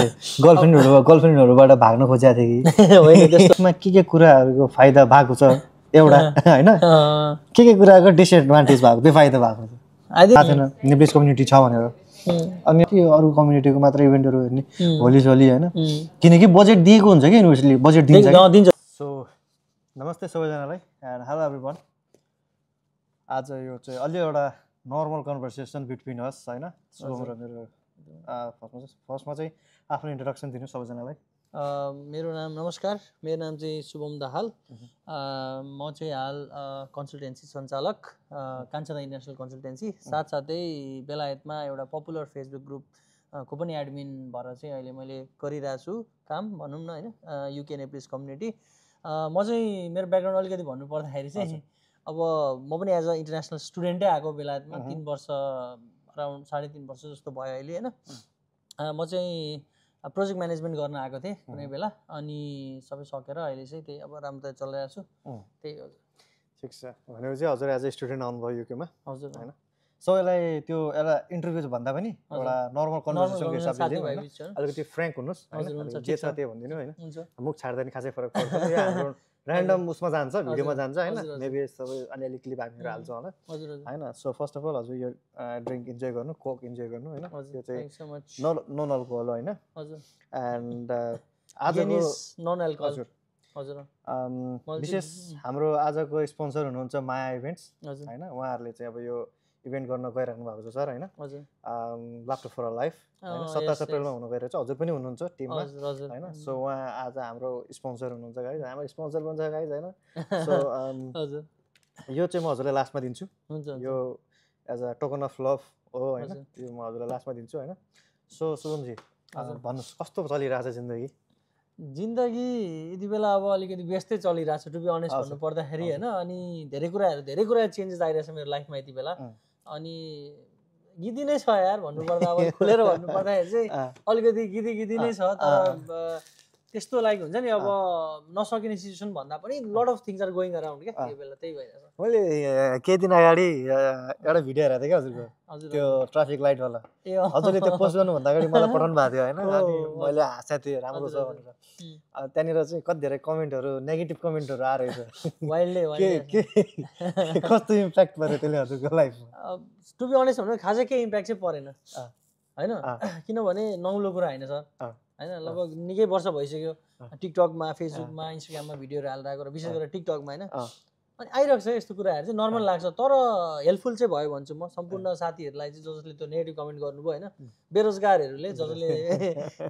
गर्लफ्रेन्डहरुबाट भाग्न खोजेको थिए कि होइन त्यसमा के कुराहरुको फाइदा भएको छ एउटा हैन के कुराको डिसएडभान्टेज भएको त्यो फाइदा भएको छ थाहा छैन नेप्लिस कम्युनिटी छ भनेर अनि के अरु कम्युनिटीको मात्र इभेन्टहरु हेर्ने होली सोली हैन किनकि बजेट दिएको हुन्छ के युनिभर्सिटीले बजेट दिन्छ सो नमस्ते सबैजनालाई एन्ड हेलो एभ्रीवन आज यो चाहिँ अलि एउटा नर्मल कन्भर्सेसन बिट्विन अस हैन सो र मेरो फर्स्टमा चाहिँ आफ्नो इन्ट्रोडक्सन दिनु सबैजनालाई मेरो नाम नमस्कार मेरो नाम चाहिँ शुभम दाहाल म चाहिँ हाल कन्सल्टेन्सी सञ्चालक कान्छा इन्टरनेसनल कन्सल्टेन्सी साथसाथै बेलायतमा एउटा पपुलर फेसबुक ग्रुप को पनि एडमिन भएर चाहिँ अहिले मैले गरिरहेको छु काम भनौँ न हैन युके नेप्लिस कम्युनिटी म चाहिँ मेरो ब्याकग्राउन्ड अलिकति भन्नु पर्दाखेरि चाहिँ अब म पनि एज अ इन्टरनेसनल स्टुडेन्टै आएको बेलायतमा 3 वर्ष अराउन्ड 3.5 वर्ष जस्तो भयो अहिले हैन म चाहिँ प्रोजेक्ट म्यानेजमेन्ट गर्न आएको थिएँ कुनै बेला अनि सबै सकेर अहिले चाहिँ त्यही अब राम्रो चलिरहेको छु त्यही हो ठिक छ भनेपछि हजुर एज अ स्टुडेन्ट आउनुभयो युकेमा हजुर हैन सो यसलाई त्यो एउटा इन्टरभ्यु भन्दा पनि एउटा नर्मल कन्भर्सेसनको हिसाबले अलिकति फ्र्याङ्क हुनुहोस् हैन जे छ त्यो भनिदिनु हैन मुख छाड्दा नि खासै फरक पर्दैन यो हाम्रो र्यान्डम उसमा जान्छ भिडियोमा जान्छ हैन मेबी सबै अलिअलि क्लिप हामीहरू हाल्छौँ होला हैन सो फर्स्ट अफ अल हजुर यो ड्रिङ्क इन्जोय गर्नु कोक इन्जोय गर्नु हैन त्यो चाहिँ नन अल्कोहल हैन हजुर एन्ड आजको नन अल्कोहल हजुर हजुर विशेष हाम्रो आजको स्पोन्सर हुनुहुन्छ माया इभेन्ट्स हैन उहाँहरूले चाहिँ अब यो इभेन्ट गर्न गइराख्नु भएको छ सर हैन हजुर लाफ्टर फर अ लाइफ हैन 27 अप्रिलमा हुन गइरहेछ हजुर पनि हुनुहुन्छ टिममा हैन सो उहाँ आज हाम्रो स्पोन्सर हुनुहुन्छ गाइज हाम्रो स्पोन्सर पनि छ गाइज हैन सो हजुर यो चाहिँ म हजुरलाई लास्टमा दिन्छु हुन्छ यो as a token of love हो हैन यो म हजुरलाई लास्टमा दिन्छु हैन सो शुभमजी भन्नुहोस् कस्तो चलिरहेछ जिन्दगी यति बेला अब अलिकति व्यस्तै चलिरहेछ टु बी अनेस्ट भन्नु पर्दाखेरि हैन अनि धेरै कुरा चेन्जेस आइरहेछ मेरो लाइफमा यति बेला अनि गिदी नै छ यार भन्नुपर्दा अब खुलेर भन्नुपर्दाखेरि चाहिँ अलिकति गिदी नै छ तर त्यस्तो लाइक हुन्छ नि अब नसकिने सिचुएसन भन्दा पनि lot of things are going around क्या यो बेला त्यही भइरहेछ मैले केही दिन अगाडि एउटा भिडियो हेरेको थिएँ क्या हजुरको त्यो ट्राफिक लाइट वाला हजुरले त्यो पोस्ट गर्नुभन्दा अगाडि मलाई पठाउनु भएको थियो हैन अनि मैले हाँसेको थिएँ राम्रो छ भनेर त्यहाँनिर चाहिँ कति धेरै कमेन्टहरू नेगेटिभ कमेन्टहरू आइरहेछ वाइल्डले के कस्तो इम्प्याक्ट पऱ्यो त्यसले हजुरको लाइफमा टु बी अनेस्ट भन्नु खासै केही इम्प्याक्ट चाहिँ परेन हैन किनभने नौलो कुरा हैन सर हैन लगभग निकै वर्ष भइसक्यो टिकटकमा फेसबुकमा इन्स्टाग्राममा भिडियोहरू हालिरहेको र विशेष गरेर टिकटकमा हैन अनि आइरहेको छ यस्तो कुराहरू चाहिँ नर्मल लाग्छ तर हेल्पफुल चाहिँ भयो भन्छु म सम्पूर्ण साथीहरूलाई चाहिँ जसले त्यो नेगेटिभ कमेन्ट गर्नुभयो हैन बेरोजगारहरूले जसले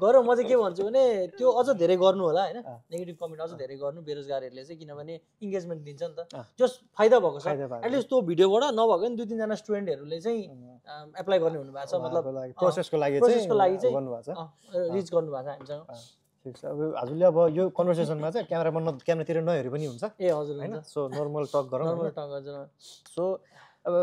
गरौँ म चाहिँ के भन्छु भने त्यो अझ धेरै गर्नु होला हैन नेगेटिभ कमेन्ट अझ धेरै गर्नु बेरोजगारहरूले चाहिँ किनभने इन्गेजमेन्ट दिन्छ नि त जस फाइदा भएको छ एटलिस्ट त्यो भिडियोबाट नभएको नि 2-3 जना स्टुडेन्टहरूले चाहिँ एप्लाई गर्ने हुनुभएको छ मतलब प्रोसेसको लागि चाहिँ गर्नुभएको छ रिच गर्नुभएको छ हामीसँग ठिक छ अब हजुरले अब यो कन्भर्सेसनमा चाहिँ क्यामेरातिर नहेरी पनि हुन्छ ए हजुर हैन सो नर्मल टक गरौँ नर्मल टक हजुर सो अब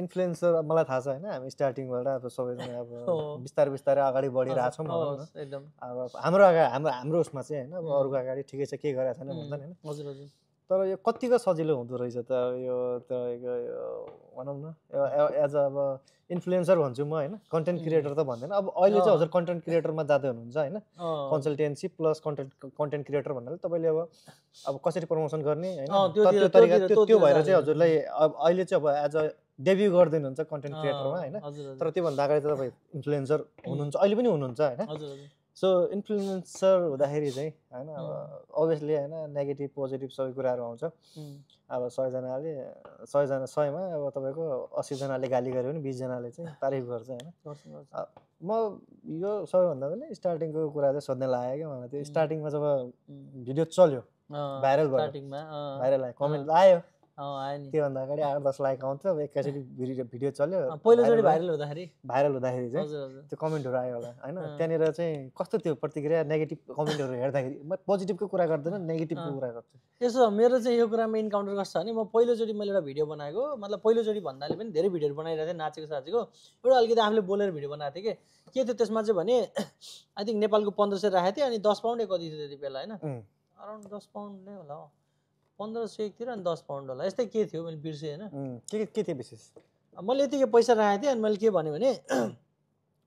इन्फ्लुएन्सर मलाई थाहा छ हैन हामी स्टार्टिङबाट अब सबैजना अब बिस्तारै अगाडि बढिरहेको छौँ एकदम अब हाम्रो उसमा चाहिँ हैन अब अरूको अगाडि ठिकै छ के गरेको छैन भन्दैन हैन हजुर हजुर तर यो कतिको सजिलो हुँदो रहेछ त यो भनौँ न एज अब इन्फ्लुएन्सर भन्छु म हैन कन्टेन्ट क्रिएटर त भन्दैन अब अहिले चाहिँ हजुर कन्टेन्ट क्रिएटरमा जाँदै हुनुहुन्छ हैन कन्सल्टेन्सी प्लस कन्टेन्ट क्रिएटर भन्नाले तपाईँले अब कसरी प्रमोसन गर्ने हैन त्यो तरिका त्यो भएर चाहिँ हजुरलाई अब अहिले चाहिँ अब एज अ डेब्यु गर्दै हुनुहुन्छ कन्टेन्ट क्रिएटरमा हैन तर त्योभन्दा अगाडि त तपाईँ इन्फ्लुएन्सर हुनुहुन्छ अहिले पनि हुनुहुन्छ हैन सो इन्फ्लुएन्सर हुँदाखेरि चाहिँ हैन अब अभियसली हैन नेगेटिभ पोजिटिभ सबै कुराहरू आउँछ अब 100मा अब तपाईँको 80 जनाले गाली गर्यो भने 20 जनाले चाहिँ तारिफ गर्छ हैन म यो सबैभन्दा पनि स्टार्टिङको कुरा चाहिँ सोध्न लाग्यो क्या मलाई त्यो स्टार्टिङमा जब भिडियो चल्यो भाइरल भयो भाइरल आयो कमेन्ट आयो आयो नि त्योभन्दा अगाडि 8-10 लाइक आउँथ्यो एकैचोटि भिडियो चल्यो पहिलोचोटि भाइरल हुँदाखेरि चाहिँ त्यो कमेन्टहरू आयो होला हैन त्यहाँनिर चाहिँ कस्तो त्यो प्रतिक्रिया नेगेटिभ कमेन्टहरू हेर्दाखेरि म पोजिटिभको कुरा गर्दैन नेगेटिभको कुरा गर्छु यसो मेरो चाहिँ यो कुरामा इन्काउन्टर गर्छ भने म पहिलोचोटि मैले एउटा भिडियो बनाएको मतलब पहिलोचोटि भन्नाले पनि धेरै भिडियोहरू बनाइरहेको थिएँ नाचेको साचेको एउटा अलिकति आफूले बोलेर भिडियो बनाएको थिएँ के थियो त्यसमा चाहिँ भने आई थिङ्क नेपालको 1500 राखेको थिएँ अनि 10 पाउन्ड कति थियो त्यति बेला हैन अराउन्ड 10 पाउन्ड नै होला 1500 तिर अनि 10 पाउन्ड होला यस्तै के थियो मैले बिर्सेँ हैन के थियो विशेष मैले यतिकै पैसा राखेको थिएँ अनि मैले के भने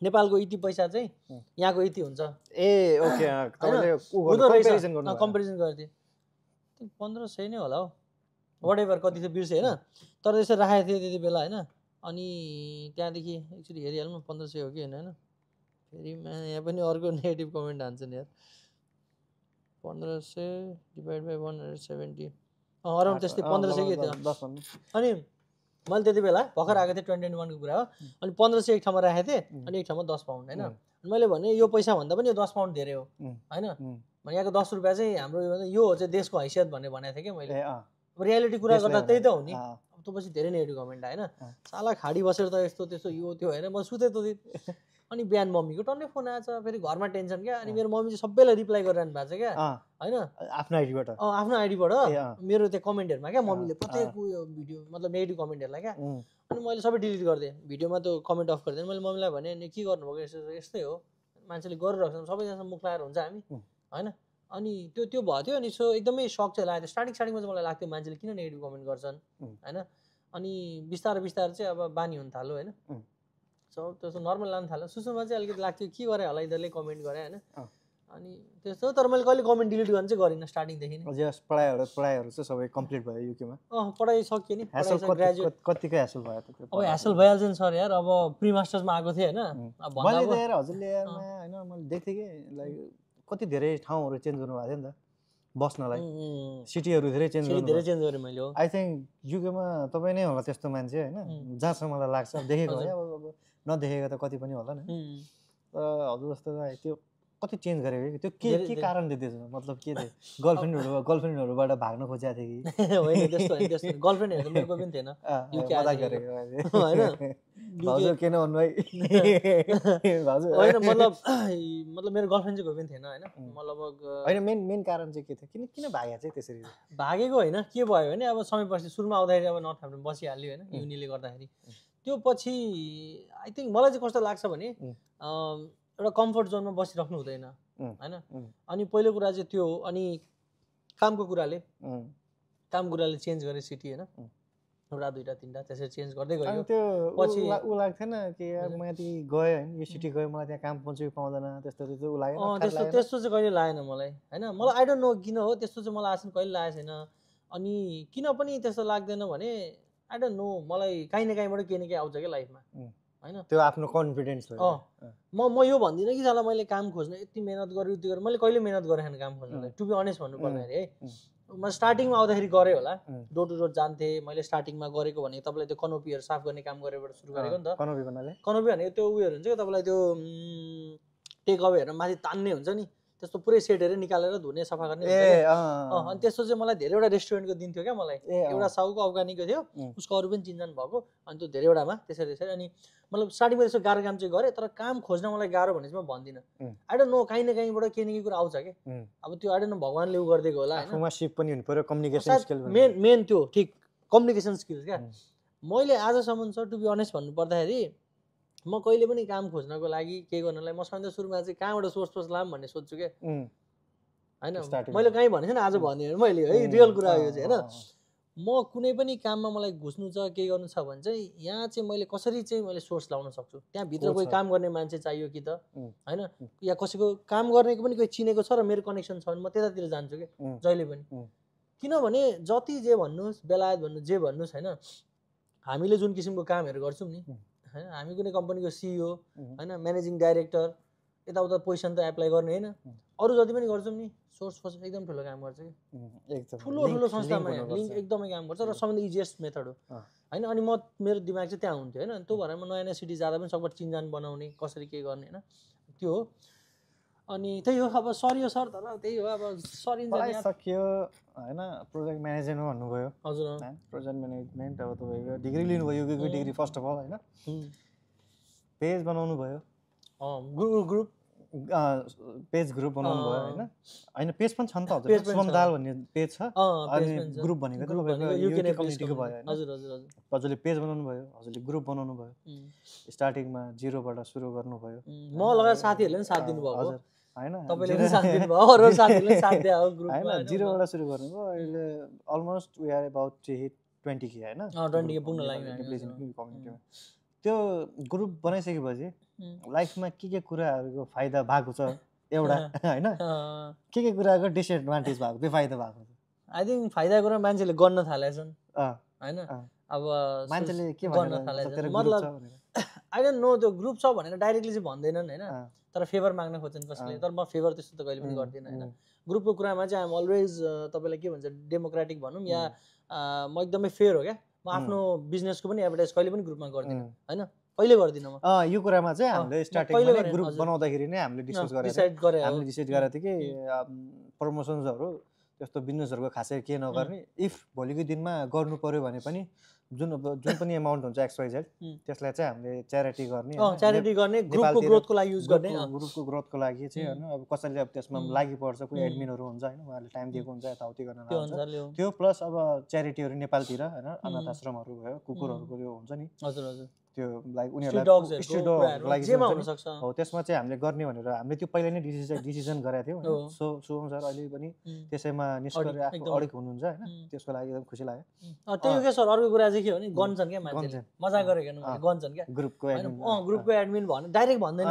नेपालको यति पैसा चाहिँ यहाँको यति हुन्छ ए ओके तपाईले हुँदो रहेछ कम्पेरिजन गर्नु कम्पेरिजन गर्थेँ 1500 नै होला हौ वाट एभर कति थियो बिर्सेँ होइन तर यसरी राखेको थिएँ त्यति बेला होइन अनि त्यहाँदेखि एकचोटि हेरिहाल्नु 1500 हो कि होइन फेरि यहाँ पनि अर्को नेगेटिभ कमेन्ट हान्छन् यार 1500 डिभाइड बाई 170 अराउन्ड त्यस्तै 1500 के थियो अनि मैले त्यति बेला भर्खर आएको थिएँ 2021 को कुरा हो अनि 1500 एक ठाउँमा राखेको थिएँ अनि एक ठाउँमा 10 पाउन्ड होइन मैले भने यो पैसा भन्दा पनि यो 10 पाउन्ड धेरै हो होइन यहाँको 10 रुपियाँ चाहिँ हाम्रो यो हो चाहिँ देशको हैसियत भन्ने भनेको थिएँ कि मैले अब रियालिटी कुरा गर्दा त्यही त हो नि अब त पछि धेरै नेगेटिभ कमेन्ट होइन साला खाडी बसेर त यस्तो त्यस्तो यो त्यो होइन म सुतेँ त अनि बिहान मम्मीको टन्नै फोन आएछ फेरि घरमा टेन्सन क्या अनि मेरो मम्मी चाहिँ सबैलाई रिप्लाई गरिरहनु भएको छ क्या होइन आफ्नो आइडीबाट आफ्नो आइडीबाट मेरो त्यो कमेन्टहरूमा क्या मम्मीले प्रत्येक उयो भिडियो मतलब नेगेटिभ कमेन्टहरूलाई क्या अनि मैले सबै डिलिट गरिदिएँ भिडियोमा त्यो कमेन्ट अफ गरिदिएँ मैले मम्मीलाई भने अनि के गर्नुभएको यस्तै हो मान्छेले गरिरहेको छ सबैजना मुख लगाएर हुन्छ हामी होइन अनि त्यो भयो थियो अनि सो एकदमै सक चाहिँ लाग्यो स्टार्टिङमा चाहिँ मलाई लाग्थ्यो मान्छेले किन नेगेटिभ कमेन्ट गर्छन् होइन अनि बिस्तारै बिस्तारै चाहिँ अब बानी हुन थाल्यो होइन सो त्यस्तो नर्मल लानु थाल्यो सुरुमा चाहिँ अलिकति लाग्थ्यो के गरे होला यिनीहरूले कमेन्ट गरे होइन अनि त्यस्तो तर मैले कहिले कमेन्ट डिलिट गर्न चाहिँ गरिनँ स्टार्टिङदेखि नै पढाइहरू चाहिँ सबै कम्प्लिट भयो युकेमा पढाइ सकियो नि ग्रेजुएट कतिको ह्यासल भयो त अब ह्यासल भइहाल्छ नि सर यार अब प्री मास्टर्समा आएको थिएँ होइन अब हजुरले होइन मैले देख्थेँ कि लाइक कति धेरै ठाउँहरू चेन्ज गर्नुभएको थियो नि त बस्नलाई सिटीहरू धेरै चेन्ज गरेँ मैले आई थिङ्क युकेमा तपाईँ नै होला त्यस्तो मान्छे होइन जहाँसम्म मलाई लाग्छ देखेको है अब नदेखेको त कति पनि होला नि तर हजुर जस्तो त्यो कति चेन्ज गरेको त्यो के कारणले त्यसो मतलब के थियो गर्लफ्रेन्डहरूबाट भाग्न खोजेको थियो कि होइन त्यस्तो गर्लफ्रेन्डहरू त मेरो कोही पनि थिएन हजुर किन भन्नु है होइन मतलब मेरो गर्लफ्रेन्ड चाहिँ कोही पनि थिएन होइन मतलब होइन मेन कारण चाहिँ के थियो किन भाग्या चाहिँ त्यसरी भागेको होइन के भयो भने अब समय पछि सुरुमा आउँदाखेरि अब नर्थ हाम्रोमा बसिहाल्यो होइन युनिले गर्दाखेरि त्यो पछि आई थिङ्क मलाई चाहिँ कस्तो लाग्छ भने एउटा कम्फर्ट जोनमा बसिराख्नु हुँदैन होइन अनि पहिलो कुरा चाहिँ त्यो हो अनि कामको कुराले चेन्ज गरे सिटी होइन एउटा दुईवटा तिनवटा त्यसरी चेन्ज गर्दै गयो त्यो पछि ऊ लाग्थेन कि यार म यति गएँ होइन यो सिटी गएँ मलाई त्यहाँ काम पाउँछु कि पाउँदैन त्यस्तो ऊ लाग्यो त्यस्तो चाहिँ कहिले लागेन मलाई होइन मलाई आई डोन्ट नो किन हो त्यस्तो चाहिँ मलाई आज कहिले लागेको छैन अनि किन पनि त्यस्तो लाग्दैन भने आई डोन्ट नो मलाई काहीँ न काहीँबाट केही न केही आउँछ क्या लाइफमा होइन त्यो आफ्नो कन्फिडेन्स हो म यो भन्दिनँ कि साला मैले काम खोज्न यति मेहनत गरेँ उति गरेँ मैले कहिले मेहनत गरेँ काम खोज्नलाई टु बी अनेस्ट भन्नु पर्दाखेरि है म स्टार्टिङमा आउँदाखेरि गरेँ होला डोर टु डोर जान्थेँ मैले स्टार्टिङमा गरेको भने तपाईँलाई त्यो कनोपीहरू साफ गर्ने काम गरेबाट सुरु गरेको नि त कनोपी भनेको त्यो उयोहरू हुन्छ कि तपाईँलाई त्यो टेक अवेहरू माथि तान्ने हुन्छ नि त्यस्तो पुरै सेटहरू निकालेर धुने सफा गर्ने अनि त्यस्तो चाहिँ मलाई धेरैवटा रेस्टुरेन्टको दिन्थ्यो क्या मलाई एउटा साउको अफगानीको थियो उसको अरू पनि चिनजान भएको अनि त्यो धेरैवटामा त्यसरी अनि मतलब स्टार्टिङमा त्यसो गाह्रो काम चाहिँ गरेँ तर काम खोज्न मलाई गाह्रो भने चाहिँ म भन्दिनँ आई डोन्ट नो काहीँ न काहीँबाट केही न केही कुरा आउँछ कि अब त्यो आई डोन्ट नो भगवान्ले उ गरिदिएको होला होइन मेन त्यो ठिक कम्युनिकेसन स्किल्स क्या मैले आजसम्म छ टु बी अनेस्ट भन्नु पर्दाखेरि म कहिले पनि काम खोज्नको लागि के गर्नलाई म सधैँ सुरुमा चाहिँ कहाँबाट सोर्स लाम भन्ने सोध्छु क्या होइन मैले कहीँ भनेको छैन आज भने मैले है रियल कुरा हो यो चाहिँ होइन म कुनै पनि काममा मलाई घुस्नु छ के गर्नु छ भने चाहिँ यहाँ चाहिँ मैले कसरी चाहिँ मैले सोर्स लाउन सक्छु त्यहाँभित्र कोही काम गर्ने मान्छे चाहियो कि त होइन या कसैको काम गर्नेको पनि कोही चिनेको छ र मेरो कनेक्सन छ भने म त्यतातिर जान्छु कि जहिले पनि किनभने जति जे भन्नुहोस् बेलायत भन्नु जे भन्नुहोस् होइन हामीले जुन किसिमको कामहरू गर्छौँ नि होइन हामी कुनै कम्पनीको सिइओ होइन म्यानेजिङ डाइरेक्टर यताउता पोजिसन त एप्लाई गर्ने होइन अरू जति पनि गर्छौँ नि सोर्स एकदम ठुलो काम गर्छ कि ठुलो संस्थामा लिङ्क एकदमै काम गर्छ र सबभन्दा इजिएस्ट मेथड हो होइन अनि मेरो दिमाग चाहिँ त्यहाँ हुन्थ्यो होइन त्यो भएर म नयाँ सिटी जाँदा पनि सबैबाट चिनजान बनाउने कसरी के गर्ने होइन त्यो हो अनि त्यही हो अब सरियो सर तर त्यही हो अब सरिन्छ सकियो होइन प्रोजेक्ट म्यानेजमेन्ट भन्नुभयो हजुर प्रोजेक्ट म्यानेजमेन्ट अब तपाईँको डिग्री लिनुभयो युकेको डिग्री फर्स्ट अफ अल होइन पेज बनाउनु भयो ग्रुप पेज ग्रुप बनाउनु भयो होइन पेज पनि छ नि त हजुर शुभम दाहाल भन्ने पेज छ अनि ग्रुप भनेको तपाईँको युके कम्युनिटीको भयो होइन हजुरले पेज बनाउनु भयो हजुरले ग्रुप बनाउनु भयो स्टार्टिङमा जिरोबाट सुरु गर्नुभयो म लगायत साथीहरूले पनि साथ दिनुभयो हजुर होइन तपाईँले पनि साथ दिनुभयो अरू साथीहरूले पनि साथ दियो ग्रुपमा होइन जिरोबाट सुरु गर्नुभयो अहिले almost we are about to hit 20K होइन 20K पुग्न लाग्यो कम्युनिटीमा त्यो ग्रुप बनाइसकेपछि लाइफमा के कुराहरूको फाइदा भएको छ एउटा होइन के कुराको डिसएडभान्टेज भएको त्यो फाइदा भएको छ आई थिङ्क फाइदा कुरा मान्छेले गर्न थालेछन् होइन अब मान्छेले के गर्न थालेछन् मतलब आई डोन्ट नो त्यो ग्रुप छ भनेर डाइरेक्टली चाहिँ भन्दैनन् होइन तर फेभर माग्न खोज्छन् कसैले तर म फेभर त्यस्तो त कहिले पनि गर्दिनँ होइन ग्रुपको कुरामा चाहिँ आइएम अलवेज तपाईँलाई के भन्छ डेमोक्रेटिक भनौँ या म एकदमै फेयर हो क्या म आफ्नो बिजनेसको पनि एडभर्टाइज कहिले पनि ग्रुपमा गर्दिनँ होइन कहिले गर्दिनँ म यो कुरामा चाहिँ हामीले स्टार्टिङमा ग्रुप बनाउँदाखेरि नै हामीले डिसाइड गरेको थियो कि प्रमोसन्सहरू त्यस्तो बिजनेसहरूको खासै के नगर्ने इफ भोलिको दिनमा गर्नु पर्यो भने पनि जुन पनि एमाउन्ट हुन्छ XYZ त्यसलाई चाहिँ हामीले च्यारिटी गर्ने ग्रुपको ग्रोथको लागि युज गर्ने ग्रुपको ग्रोथको लागि चाहिँ होइन अब कसैले अब त्यसमा लागि पर्छ कोही एडमिनहरू हुन्छ होइन उहाँहरूले टाइम दिएको हुन्छ यताउति गर्न त्यो प्लस अब च्यारिटीहरू नेपालतिर होइन अनाथ आश्रमहरू भयो कुकुरहरूको त्यो हुन्छ नि हजुर हजुर त्यो लाइक उनीहरूलाई हो त्यसमा चाहिँ हामीले गर्ने भनेर हामीले त्यो पहिला नै डिसिजन गरेको थियौँ सो शुभम सर अहिले पनि त्यसैमा निष्क्रिय अडिक हुनुहुन्छ होइन त्यसको लागि एकदम खुसी लाग्यो त्यही हो सर अर्को कुरा चाहिँ के हो नि गन्छन् क्या मान्छेले मजा गरेको गन्छन् क्या ग्रुपको एडमिन भन्नु डाइरेक्ट भन्दैन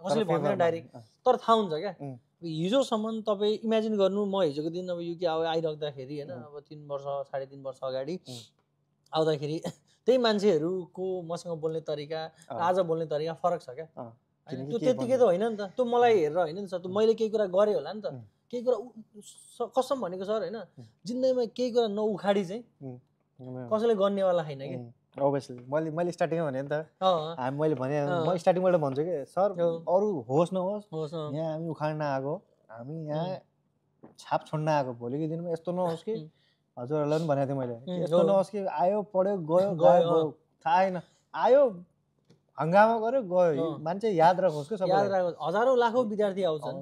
कसैले भन्दैन डाइरेक्ट तर थाहा हुन्छ क्या हिजोसम्म तपाईँ इमेजिन गर्नु म हिजोको दिन अब युके आइराख्दाखेरि होइन अब 3 वर्ष 3.5 वर्ष अगाडि आउँदाखेरि त्यही मान्छेहरूको मसँग बोल्ने तरिका आज बोल्ने तरिका फरक छ क्या त्यो त्यतिकै त होइन नि त त्यो मलाई हेरेर होइन नि सर त्यो मैले केही कुरा गरेँ होला नि त केही कुरा कसम भनेको सर होइन जिन्दगीमा केही कुरा नउखाडी चाहिँ कसैले गर्नेवाला छैन कि अभियसली मैले स्टार्टिङमा भने नि त मैले भने म स्टार्टिङबाट भन्छु कि सर अरू होस् नहोस् यहाँ हामी उखाड्न आएको हामी यहाँ छाप छोड्न आएको भोलिको दिनमा यस्तो नहोस् कि हजुरहरूलाई पनि भनेको थिएँ मैले यस्तो नहोस् कि आयो पढ्यो गयो गयो थाहा छैन आयो हङ्गामा गर्यो गयो मान्छे याद राखोस् कि याद राखोस् हजारौँ लाखौँ विद्यार्थी आउँछन्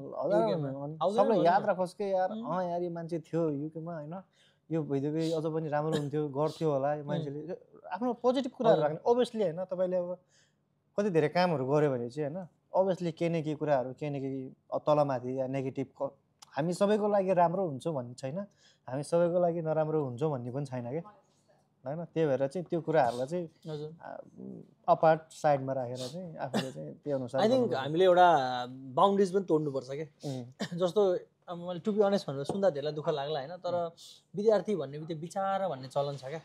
सबलाई याद राखोस् कि यार यार यो मान्छे थियो युकेमा होइन यो भइदियो अझ पनि राम्रो हुन्थ्यो गर्थ्यो होला यो मान्छेले आफ्नो पोजिटिभ कुराहरू राख्ने अभियसली होइन तपाईँले अब कति धेरै कामहरू गऱ्यो भने चाहिँ होइन अभियसली केही न केही कुराहरू केही न केही तलमाथि या नेगेटिभ हामी सबैको लागि राम्रो हुन्छ भन्ने छैन हामी सबैको लागि नराम्रो हुन्छौँ भन्ने पनि छैन क्या होइन त्यही भएर चाहिँ त्यो कुराहरूलाई चाहिँ अपार्ट साइडमा राखेर चाहिँ आफूले चाहिँ त्यो अनुसार आई थिङ्क हामीले एउटा बााउन्ड्रिज पनि तोड्नुपर्छ क्या जस्तो अब मैले टु बी अनेस्ट भनेर सुन्दा धेरैलाई दुःख लाग्ला होइन तर विद्यार्थी भन्ने बित्तिकै विचार भन्ने चलन छ क्या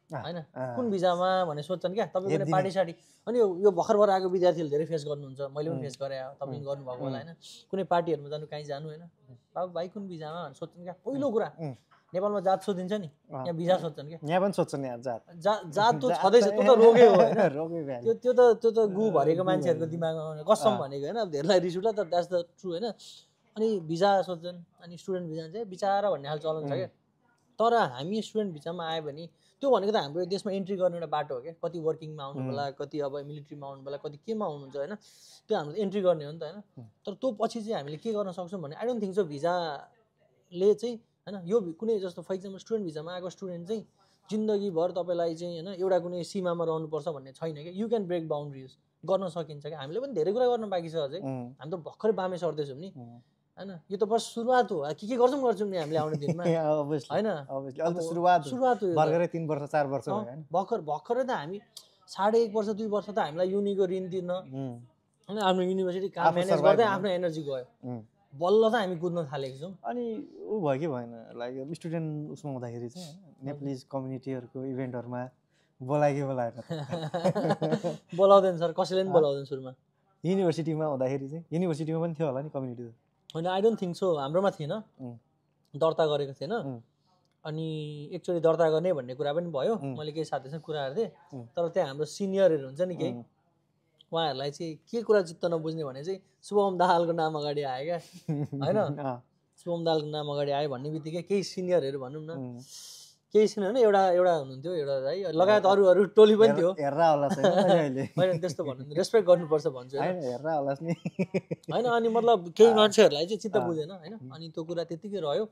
होइन कुन भिजामा भन्ने सोध्छन् क्या तपाईँको पार्टी साटी अनि यो भर्खर आएको विद्यार्थीले धेरै फेस गर्नुहुन्छ मैले पनि फेस गरेँ तपाईँले गर्नुभएको होला होइन कुनै पार्टीहरूमा जानु कहीँ जानु होइन बाबु भाइ कुन भिजामा भनेर सोध्छन् क्या पहिलो कुरा नेपालमा जात सोधिन्छ नि यहाँ भिजा सोध्छन् क्या यहाँ पनि सोध्छन् यहाँ जात त छँदैछ त्यो त रोगे हो होइन त्यो त गु भरेको मान्छेहरूको दिमागमा कसम भनेको होइन धेरैलाई रिस उठ्ला तर द्याट्स द ट्रु होइन अनि भिजा सोध्छन् अनि स्टुडेन्ट भिजा चाहिँ बिचारा भन्ने खाल चलन छ क्या तर हामी स्टुडेन्ट भिजामा आयो भने त्यो भनेको त हाम्रो देशमा एन्ट्री गर्ने एउटा बाटो हो क्या कति वर्किङमा आउनु होला कति अब मिलिट्रीमा आउनु होला कति केमा आउनुहुन्छ होइन त्यो हाम्रो एन्ट्री गर्ने हो नि त होइन तर त्यो पछि चाहिँ हामीले के गर्न सक्छौँ भने आई डोन्ट थिङ्क सो भिजाले चाहिँ होइन यो कुनै जस्तो फर इक्जाम्पल स्टुडेन्ट भिजामा आएको स्टुडेन्ट चाहिँ जिन्दगीभर तपाईँलाई चाहिँ होइन एउटा कुनै सीमामा रहनुपर्छ भन्ने छैन क्या यु क्यान ब्रेक बााउन्ड्रिज गर्न सकिन्छ क्या हामीले पनि धेरै कुरा गर्न बाँकी छ अझै हामी त भर्खरै बामे सर्दैछौँ नि होइन यो त बस सुरुवात हो के गर्छौँ नि हामीले आउने दिनमा होइन सुरुवात हो भर्खरै 3 वर्ष 4 वर्ष भर्खरै त हामी 1.5 वर्ष 2 वर्ष त हामीलाई युनिको ऋण तिर्न होइन आफ्नो युनिभर्सिटी काम म्यानेज गर्दै आफ्नो एनर्जी गयो बल्ल त हामी कुद्न थालेको छौँ अनि ऊ भयो कि भएन लाइक स्टुडेन्ट उसमा हुँदाखेरि चाहिँ नेपाली कम्युनिटीहरूको इभेन्टहरूमा बोलायो कि बोलाएन बोलाउँदैन सर कसैले पनि बोलाउँदैन सुरुमा युनिभर्सिटीमा हुँदाखेरि चाहिँ युनिभर्सिटीमा पनि थियो होला नि कम्युनिटी होइन आई डोन्ट थिङ्क सो हाम्रोमा थिएन दर्ता गरेको थिएन अनि एकचोटि दर्ता गर्ने भन्ने कुरा पनि भयो मैले केही साथीसँग कुरा गर्थेँ तर त्यहाँ हाम्रो सिनियरहरू हुन्छ नि केही उहाँहरूलाई चाहिँ के कुरा चित्त नबुझ्ने भने चाहिँ शुभम दाहालको नाम अगाडि आयो क्या होइन शुभम दाहालको नाम अगाडि आयो भन्ने बित्तिकै केही सिनियरहरू भनौँ न केही छैन होइन एउटा हुनुहुन्थ्यो एउटा है लगायत अरू टोली पनि थियो होइन त्यस्तो भन्नु रेस्पेक्ट गर्नुपर्छ भन्छु होइन अनि मतलब केही मान्छेहरूलाई चाहिँ चित्त बुझेन होइन अनि त्यो कुरा त्यतिकै रह्यो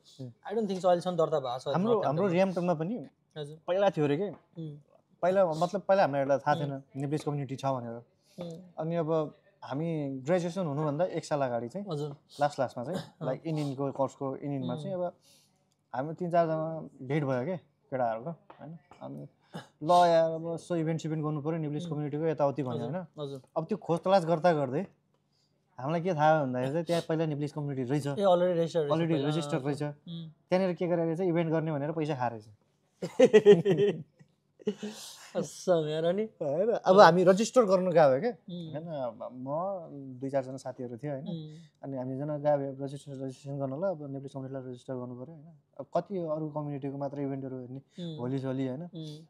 आई डोन्ट थिङ्क सो अहिलेसम्म दर्ता भएको छ हाम्रो रियामटनमा पनि हजुर पहिला थियो अरे कि पहिला हामीलाई एउटा थाहा थिएन नेप्लिज कम्युनिटी छ भनेर अनि अब हामी ग्रेजुएसन हुनुभन्दा 1 साल अगाडि चाहिँ हजुर लास्टमा चाहिँ लाइक इन्डियनको कोर्सको इन्डियनमा चाहिँ अब हामी 3-4 जना भेट भयो क्या केटाहरूको होइन अनि ल यार अब सो इभेन्ट गर्नु पऱ्यो निप्लिस कम्युनिटीको यताउति भन्यो होइन। हजुर अब त्यो खोज तलास गर्दा गर्दै हामीलाई के थाहा भन्दाखेरि चाहिँ त्यहाँ पहिला निप्लिस कम्युनिटी रहेछ, ए अलरेडी रेजिस्टर रहेछ। त्यहाँनिर के गरेर चाहिँ इभेन्ट गर्ने भनेर पैसा खाएछ अनि होइन। अब हामी रजिस्टर गर्नु गएको क्या होइन, म 2-4 जना साथीहरू थियो होइन। अनि हामीजना गयो रजिस्ट्रेसन गर्नलाई, अब नेप्लिस कम्युनिटीलाई रजिस्टर गर्नु पऱ्यो होइन। अब कति अरू कम्युनिटीको मात्र इभेन्टहरू हेर्ने होली होइन,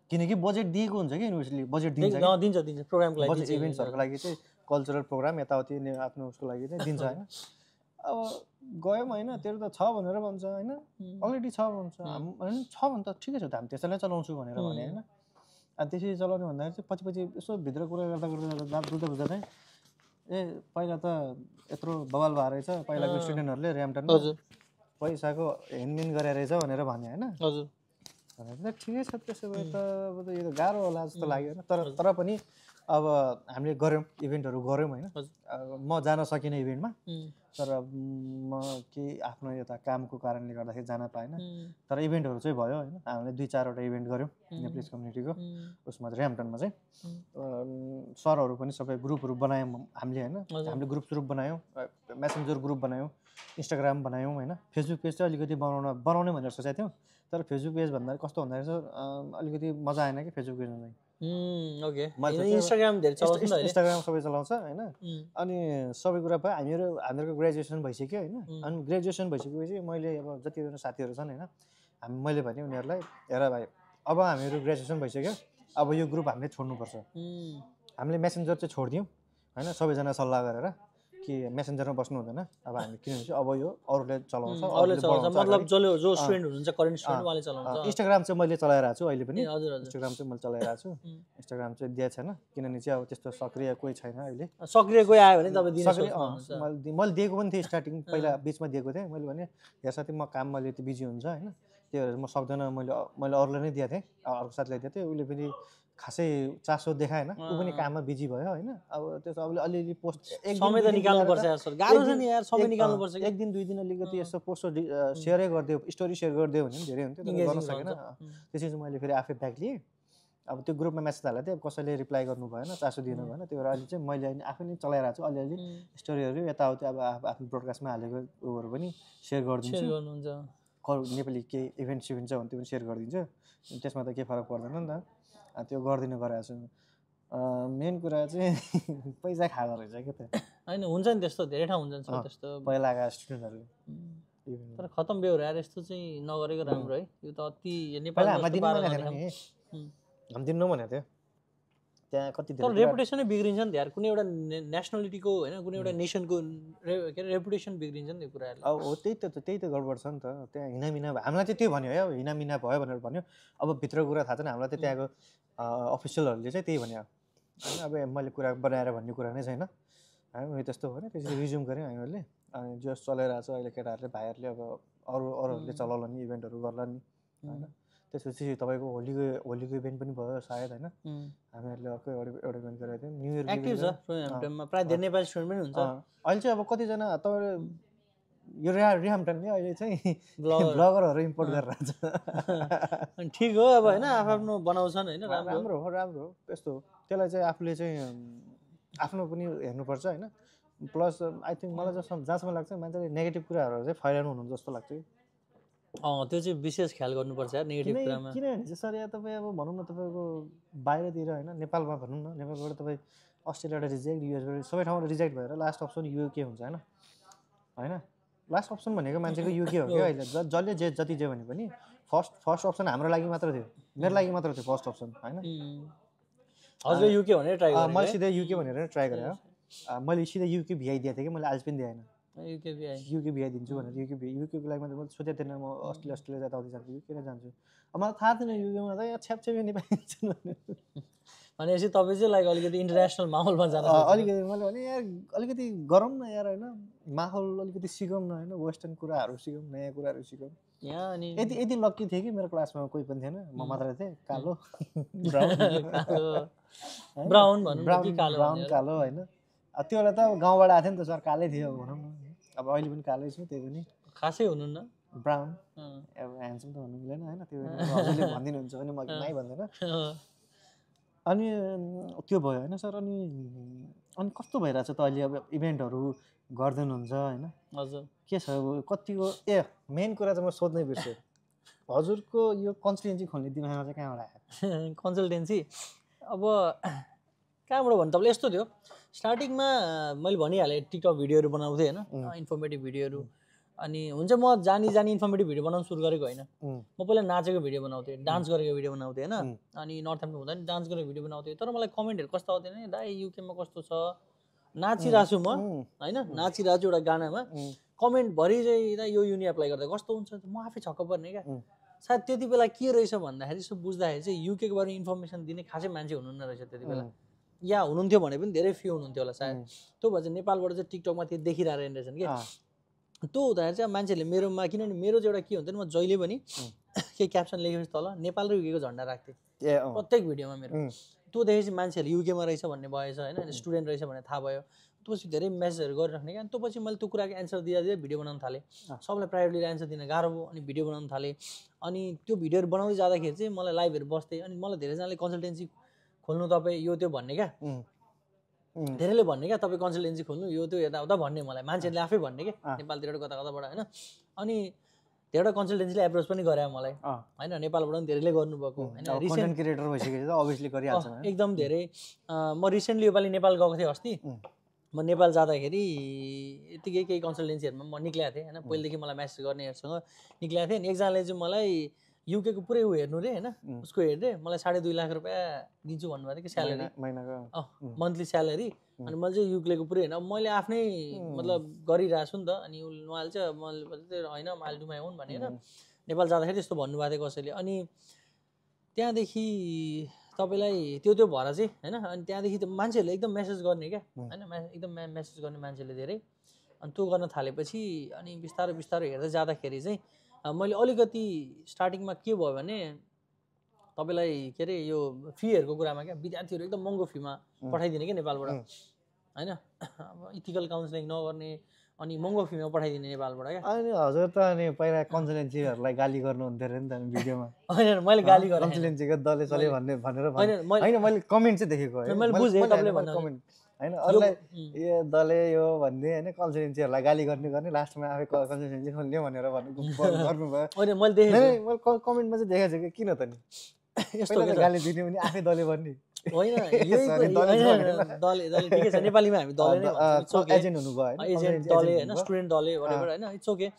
किनकि बजेट दिएको हुन्छ कि युनिभर्सिटीले बजेट दिन्छ प्रोग्रामको लागि, बजेट इभेन्ट्सहरूको लागि चाहिँ कल्चरल प्रोग्राम यताउति आफ्नो उसको लागि चाहिँ दिन्छ होइन। अब गयौँ होइन, तेरो त छ भनेर भन्छ होइन, अलरेडी छ भन्छ, होइन छ भने त ठिकै छ त हामी त्यसैलाई चलाउँछु भनेर भने होइन। अनि त्यसरी चलाउने भन्दाखेरि चाहिँ पछि यसो भित्र कुरा गर्दा बुझ्दा चाहिँ ए पहिला त यत्रो बवाल भएर रहेछ पहिलाको स्टुडेन्टहरूले ऱ्याम्पटनमा पैसाको हेनमेन गरे रहेछ भनेर भने होइन। हजुर भनेर ठिकै छ, त्यसो भए त अब त यो त गाह्रो होला जस्तो लाग्यो होइन। तर पनि अब हामीले गऱ्यौँ, इभेन्टहरू गऱ्यौँ होइन। म जान सकिनँ इभेन्टमा, तर म केही आफ्नो यता कामको कारणले गर्दाखेरि जान पाएन। तर इभेन्टहरू चाहिँ भयो होइन। हामीले 2-4वटा इभेन्ट गऱ्यौँ नेप्लिस कम्युनिटीको उसमा चाहिँ ऱ्याम्पटनमा चाहिँ। सरहरू पनि सबै ग्रुपहरू बनायौँ हामीले होइन। हामीले ग्रुप बनायौँ, मेसेन्जर ग्रुप बनायौँ, इन्स्टाग्राम बनायौँ होइन। फेसबुक पेज चाहिँ अलिकति बनाउने भनेर सोचेको थियौँ, तर फेसबुक पेज भन्दाखेरि कस्तो भन्दाखेरि चाहिँ अलिकति मजा आएन कि फेसबुक पेजमा चाहिँ। इन्स्टाग्राम सबै चलाउँछ होइन। अनि सबै कुरा भयो, हामीहरूको ग्रेजुएसन भइसक्यो होइन। अनि ग्रेजुएसन भइसकेपछि मैले अब जतिजना साथीहरू छन् होइन, मैले भने उनीहरूलाई हेर भाइ अब हामीहरू ग्रेजुएसन भइसक्यो, अब यो ग्रुप हामीले छोड्नुपर्छ। हामीले मेसेन्जर चाहिँ छोडिदियौँ होइन, सबैजना सल्लाह गरेर कि मेसेन्जरमा बस्नु हुँदैन। अब हामी किनभने अब यो अरूले चलाउँछ, मतलब जो स्टुडेन्ट हुनुहुन्छ करेन्ट स्टुडेन्ट उहाँले चलाउँछ। इन्स्टाग्राम चाहिँ मैले चलाइरहेको छु अहिले पनि, इन्स्टाग्राम चाहिँ मैले चलाइरहेको छु। इन्स्टाग्राम चाहिँ दिएको छैन किनभने चाहिँ अब त्यस्तो सक्रिय कोही छैन अहिले। सक्रिय कोही आयो भने तपाईँ मैले दिएको पनि थिएँ स्टार्टिङ, पहिला बिचमा दिएको थिएँ। मैले भने यहाँ साथी म काममा अलिकति बिजी हुन्छ होइन, त्यो भएर म सक्दैन। मैले अरूलाई नै दिएको थिएँ, अर्को साथीलाई दिएको थिएँ। उसले पनि खासै चासो देखाएन, ऊ पनि काममा बिजी भयो होइन। अब त्यसो अब अलिअलि पोस्ट समय त निकाल्नुपर्छ यार, गाह्रो छ नि यार, समय निकाल्नुपर्छ। 1 दिन 2 दिन अलिकति यस्तो पोस्ट सेयरै गरिदियो, स्टोरी सेयर गरिदियो भने धेरै हुन्थ्यो, तर गर्न सकेन। त्यसपछि मैले फेरि आफै ब्याक लिएँ। अब त्यो ग्रुपमा मेसेज हालेको थिएँ, कसैले रिप्लाई गर्नु भएन, चासो दिनु भएन। त्यो भएर अहिले चाहिँ मैले आफै नै चलाइरहेको छु, अलिअलि स्टोरीहरू यताउति अब आफ्नो ब्रोडकास्टमा हालेको उयोहरू पनि सेयर गरिदिन्छु। नेपाली केही इभेन्ट छ भने त्यो पनि सेयर गरिदिन्छु, त्यसमा त केही फरक पर्दैन नि त। त्यो गरिदिनु गइरहेको छु। मेन कुरा चाहिँ पैसा खाएको रहेछ क्या त होइन। हुन्छ नि त्यस्तो, धेरै ठाउँ हुन्छ नि त्यस्तो पहिलाका स्टुडेन्टहरू। तर खतम बेहोरा यार, यस्तो चाहिँ नगरेको राम्रो है। यो त अति नेपालमा हामी दिनु भनेको थियो त्यहाँ कति तर रेपुटेसनै बिग्रिन्छ नि त यार। कुनै एउटा नेसनालिटीको होइन, कुनै एउटा नेसनको के अरे रेपुटेसन बिग्रिन्छ नि त्यो कुराहरू। अब हो त्यही त गडबड छ नि त। त्यहाँ हिनामिना भयो, हामीलाई चाहिँ त्यो भन्यो है, हिनामिना भयो भनेर भन्यो। अब भित्र कुरा थाहा छैन हामीलाई, चाहिँ त्यहाँको अफिसियलहरूले चाहिँ त्यही भन्यो होइन। अब मैले कुरा बनाएर भन्ने कुरा नै छैन होइन। उयो त्यस्तो हो भने त्यसरी रिज्युम गऱ्यौँ हामीहरूले। अनि जस चलाइरहेको छ अहिले केटाहरूले, भाइहरूले, अब अरूहरूले चलाउला नि, इभेन्टहरू गर्ला नि होइन। त्यसपछि तपाईँको होलीको इभेन्ट पनि भयो सायद होइन। हामीहरूले अर्को एउटा इभेन्ट गरेको थियौँ, न्यु इयर एक्टिभ छ ऱ्याम्पटनमा, प्रायः धेरै नेपाली स्टुडेन्ट पनि हुन्छ। अहिले चाहिँ अब कतिजना तपाईँले यो ऱ्याम्पटनले अहिले चाहिँ ब्लगरहरू इम्पोर्ट गरेर छ। अनि ठिक हो अब होइन, आफ्नो बनाउँछन् होइन, राम्रो हो त्यस्तो हो। त्यसलाई चाहिँ आफूले चाहिँ आफ्नो पनि हेर्नुपर्छ होइन। प्लस आई थिङ्क मलाई जहाँसम्म लाग्छ मान्छेले नेगेटिभ कुराहरू चाहिँ फैलाउनु हुनु जस्तो लाग्छ कि। त्यो चाहिँ विशेष ख्याल गर्नुपर्छ यार नेगेटिभ कुरामा। किनभने चाहिँ सर यहाँ तपाईँ अब भनौँ न, तपाईँको बाहिरतिर होइन, नेपालमा भनौँ न, नेपालबाट तपाईँ अस्ट्रेलियाबाट रिजेक्ट, युएसबाट सबै ठाउँबाट रिजेक्ट भएर लास्ट अप्सन युके हुन्छ होइन। लास्ट अप्सन भनेको मान्छेको युके हो क्या अहिले। जसले जति जे भने पनि फर्स्ट अप्सन हाम्रो लागि मात्र थियो, मेरो लागि मात्र थियो फर्स्ट अप्सन होइन। हजुर युके भनेर ट्राई गरेँ, मैले सिधै युके भनेर ट्राई गरेँ हो। मैले सिधै युके भिआई दिएको थिएँ कि, मैले आज पनि दिएन युके भिआई दिन्छु भनेर। युकेको लागि मैले सोचेको थिएन म अस्ट्रेलिया यताउति जान्छु, किन जान्छु। अब मलाई थाहा थिएन युकेमा त यहाँ छ्यापछ्यापी नेपाली भनेपछि तपाईँ चाहिँ लाइक अलिकति इन्टरनेसनल माहौलमा जान अलिकति मैले भने यार अलिकति गरौँ न यार होइन, माहौल अलिकति सिकौँ न होइन, वेस्टर्न कुराहरू सिकौँ, नयाँ कुराहरू सिकौँ। यहाँ अनि यति लक्की थिएँ कि मेरो क्लासमा कोही पनि थिएन, म मात्रै थिएँ कालो ब्राउन कालो होइन। त्यो बेला त अब गाउँबाट आएको थियो नि त सर, कालै थियो भनौँ न। अब अहिले पनि कालै छु, त्यही पनि खासै हुनुहुन्न। ब्राउन अब ह्यान्डसम त भन्नु मिलेन होइन त्यो हजुरले भनिदिनुहुन्छ भने म नाइ भन्दैन अनि त्यो भयो होइन सर अनि कस्तो भइरहेछ त अहिले अब इभेन्टहरू गर्दैन हुन्छ होइन हजुर के छ अब कतिको मेन कुरा चाहिँ म सोध्नै बिर्सेँ हजुरको यो कन्सल्टेन्सी खोल्ने दिमागमा चाहिँ कहाँबाट आयो कन्सल्टेन्सी अब कहाँबाट भन्नु तपाईँले यस्तो थियो स्टार्टिङमा मैले भनिहालेँ टिकटक भिडियोहरू बनाउँथेँ होइन इन्फर्मेटिभ भिडियोहरू अनि हुन्छ म जानी इन्फर्मेटिभ भिडियो बनाउनु सुरु गरेको होइन म पहिला नाचेको भिडियो बनाउँथेँ डान्स गरेको भिडियो बनाउँथेँ होइन अनि नर्थ इन्डियामा हुँदा नि डान्स गरेको भिडियो बनाउँथेँ तर मलाई कमेन्टहरू कस्तो आउँथेन नि दाइ युकेमा कस्तो छ नाचिरहेको छु म होइन नाचिरहेको छु एउटा गानामा कमेन्टभरि चाहिँ दाइ यो युनि एप्लाई गर्दा कस्तो हुन्छ म आफै छक्क पर्ने क्या सायद त्यति बेला के रहेछ भन्दाखेरि यसो बुझ्दाखेरि चाहिँ युकेको बारेमा इन्फर्मेसन दिने खासै मान्छे हुनुहुन्न रहेछ त्यति बेला या हुनुहुन्थ्यो भने पनि धेरै फ्यु हुनुहुन्थ्यो होला सायद त्यो भएर चाहिँ नेपालबाट चाहिँ टिकटकमा त्यो देखिरहेको रहेछन् कि त्यो हुँदाखेरि चाहिँ मान्छेहरूले मेरोमा किनभने मेरो चाहिँ एउटा के हुन्थ्यो नि म जहिले पनि केही क्याप्सन लेखेपछि तल नेपाल र युकेको झन्डा राख्थेँ प्रत्येक भिडियोमा मेरो त्यो देखेपछि मान्छेहरू युकेमा रहेछ भन्ने भएछ होइन स्टुडेन्ट रहेछ भन्ने थाहा भयो त्यो पछि धेरै मेसेजहरू गरिराख्ने क्या अनि त्यो पछि मैले त्यो कुराको एन्सर दिँदा भिडियो बनाउन थालेँ सबलाई प्रायोरिटी एन्सर दिन गाह्रो भयो अनि भिडियो बनाउन थालेँ अनि त्यो भिडियोहरू बनाउँदै जाँदाखेरि चाहिँ मलाई लाइभहरू बस्थेँ अनि मलाई धेरैजनाले कन्सल्टेन्सी खोल्नु तपाईँ यो त्यो भन्ने क्या धेरैले भन्ने क्या तपाईँ कन्सल्टेन्सी खोल्नु यो त्यो यताउता भन्ने मलाई मान्छेहरूले आफै भन्ने क्या नेपालतिर कता कताबाट होइन अनि धेरैवटा कन्सल्टेन्सीले एप्रोच पनि गरे मलाई होइन नेपालबाट पनि धेरैले गर्नुभएको होइन कन्टेन्ट क्रिएटर भइसकेपछि त अभियसली गरिहाल्छ एकदम धेरै म रिसेन्टली योपालि नेपाल गएको थिएँ अस्ति म नेपाल जाँदाखेरि यतिकै केही कन्सल्टेन्सीहरूमा म निक्लिएको थिएँ होइन पहिलेदेखि मलाई मेसेज गर्नेहरूसँग निक्लिएको थिएँ अनि एकजनाले चाहिँ मलाई युकेको पुरै ऊ हेर्नु रे होइन उसको हेर्दै मलाई 2.5 लाख रुपियाँ दिन्छु भन्नुभएको थियो कि स्यालेरी मन्थली स्यालेरी अनि मैले चाहिँ युकेको पुरै होइन अब मैले आफ्नै मतलब गरिरहेको छु नि त अनि उहाँले चाहिँ मैले होइन मैले डुमाइ हुन् भने होइन नेपाल जाँदाखेरि त्यस्तो भन्नुभएको थियो कसैले अनि त्यहाँदेखि तपाईँलाई त्यो भएर चाहिँ होइन अनि त्यहाँदेखि त मान्छेहरूले एकदम मेसेज गर्ने क्या होइन एकदम मेसेज गर्ने मान्छेले धेरै अनि त्यो गर्न थालेपछि अनि बिस्तारै बिस्तारै हेर्दै जाँदाखेरि चाहिँ मैले अलिकति स्टार्टिङमा के भयो भने तपाईँलाई के अरे यो फीहरूको कुरामा क्या विद्यार्थीहरू एकदम महँगो फीमा पठाइदिने क्या नेपालबाट होइन अब इथिकल काउन्सिलिङ नगर्ने अनि महँगो फीमा पठाइदिने नेपालबाट क्या अनि हजुर त अनि पहिला कन्सल्टेन्सीहरूलाई गाली गर्नुहुन्थ्यो अरे नि त भिडियोमा होइन मैले गाली गरेँ कन्सल्टेन्सीको दले चले भनेर होइन मैले कमेन्ट चाहिँ देखेको मैले बुझेँ तपाईँले भन्नु कमेन्ट होइन अरूलाई यो दले यो भन्ने होइन कन्सल्टेन्सीहरूलाई गाली गर्ने लास्टमा आफै कन्सल्टेन्सी खोल्ने भनेर गर्नुभयो मैले देखेँ मैले कमेन्टमा चाहिँ देखेको छु कि किन त नि यस्तो गाली दिने भने आफै दले भन्ने होइन दले ठिकै छ नेपालीमा हामी दले नै एजेन्ट हुनुभयो एजेन्ट दले होइन स्टुडेन्ट दले भनेर होइन इट्स ओके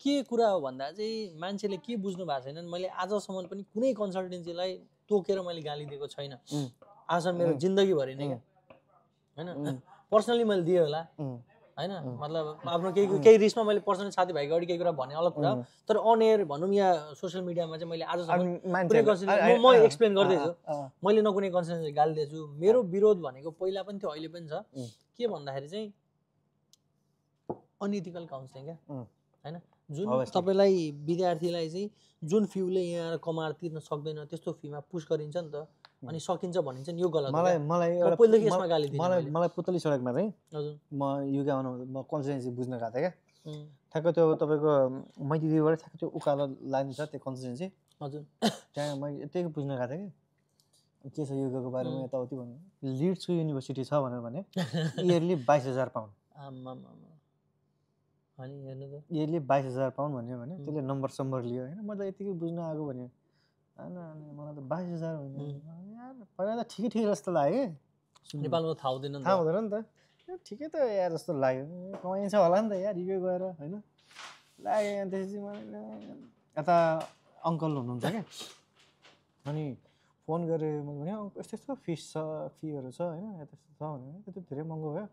के कुरा हो भन्दा चाहिँ मान्छेले के बुझ्नु भएको छैन मैले आजसम्म पनि कुनै कन्सल्टेन्सीलाई तोकेर मैले गाली दिएको छैन आज मेरो जिन्दगीभरि नै क्या होइन पर्सनली मैले दिएँ होला होइन मतलब आफ्नो केही रिसमा मैले पर्सनली साथीभाइको अगाडि केही कुरा भने अलग कुरा तर अन एयर भनौँ या सोसियल मिडियामा चाहिँ मैले आजसम्म म एक्सप्लेन गर्दैछु मैले न कुनै कन्सल्टेन्सी गाली दिएछु मेरो विरोध भनेको पहिला पनि थियो अहिले पनि छ के भन्दाखेरि चाहिँ अनइथिकल काउन्सिलिङ क्या होइन जुन तपाईँलाई विद्यार्थीलाई चाहिँ जुन फ्यूले यहाँ कमाएर तिर्न सक्दैन त्यस्तो फीमा पुस गरिन्छ नि त अनि सकिन्छ भनिन्छ नि यो गलत मलाई पहिलेदेखि यसमा गाली दिने मलाई पुतली सडकमा चाहिँ हजुर म युके आउनु म कन्सल्टेन्सी बुझ्न गएको थिएँ क्या ठ्याक्क त्यो तपाईँको मैतीबाट ठ्याक्क त्यो उकालो लाइन छ त्यो कन्सल्टेन्सी हजुर त्यहाँ मैले यतिकै बुझ्न गएको थिएँ कि के छ युकेको बारेमा यताउति भन्नु लिड्सको युनिभर्सिटी छ भनेर भने इयरली 22,000 पाउन्ड अनि हेर्नु त इयरली 22,000 पाउन्ड भन्यो भने त्यसले नम्बर लियो होइन मैले यतिकै बुझ्न आएको भने होइन अनि मलाई त 22,000 भन्यो यार पहिला त ठिकै जस्तो लाग्यो नेपालमा थाहा हुँदैन नि त ठिकै त यार जस्तो लाग्यो कमाइन्छ होला नि त यार युके गएर होइन लाग्यो अनि त्यसपछि मलाई यता अङ्कल हुनुहुन्छ क्या अनि फोन गरेँ मैले भने यस्तो यस्तो फिस छ फीहरू छ होइन यस्तो छ भने त्यो धेरै महँगो भयो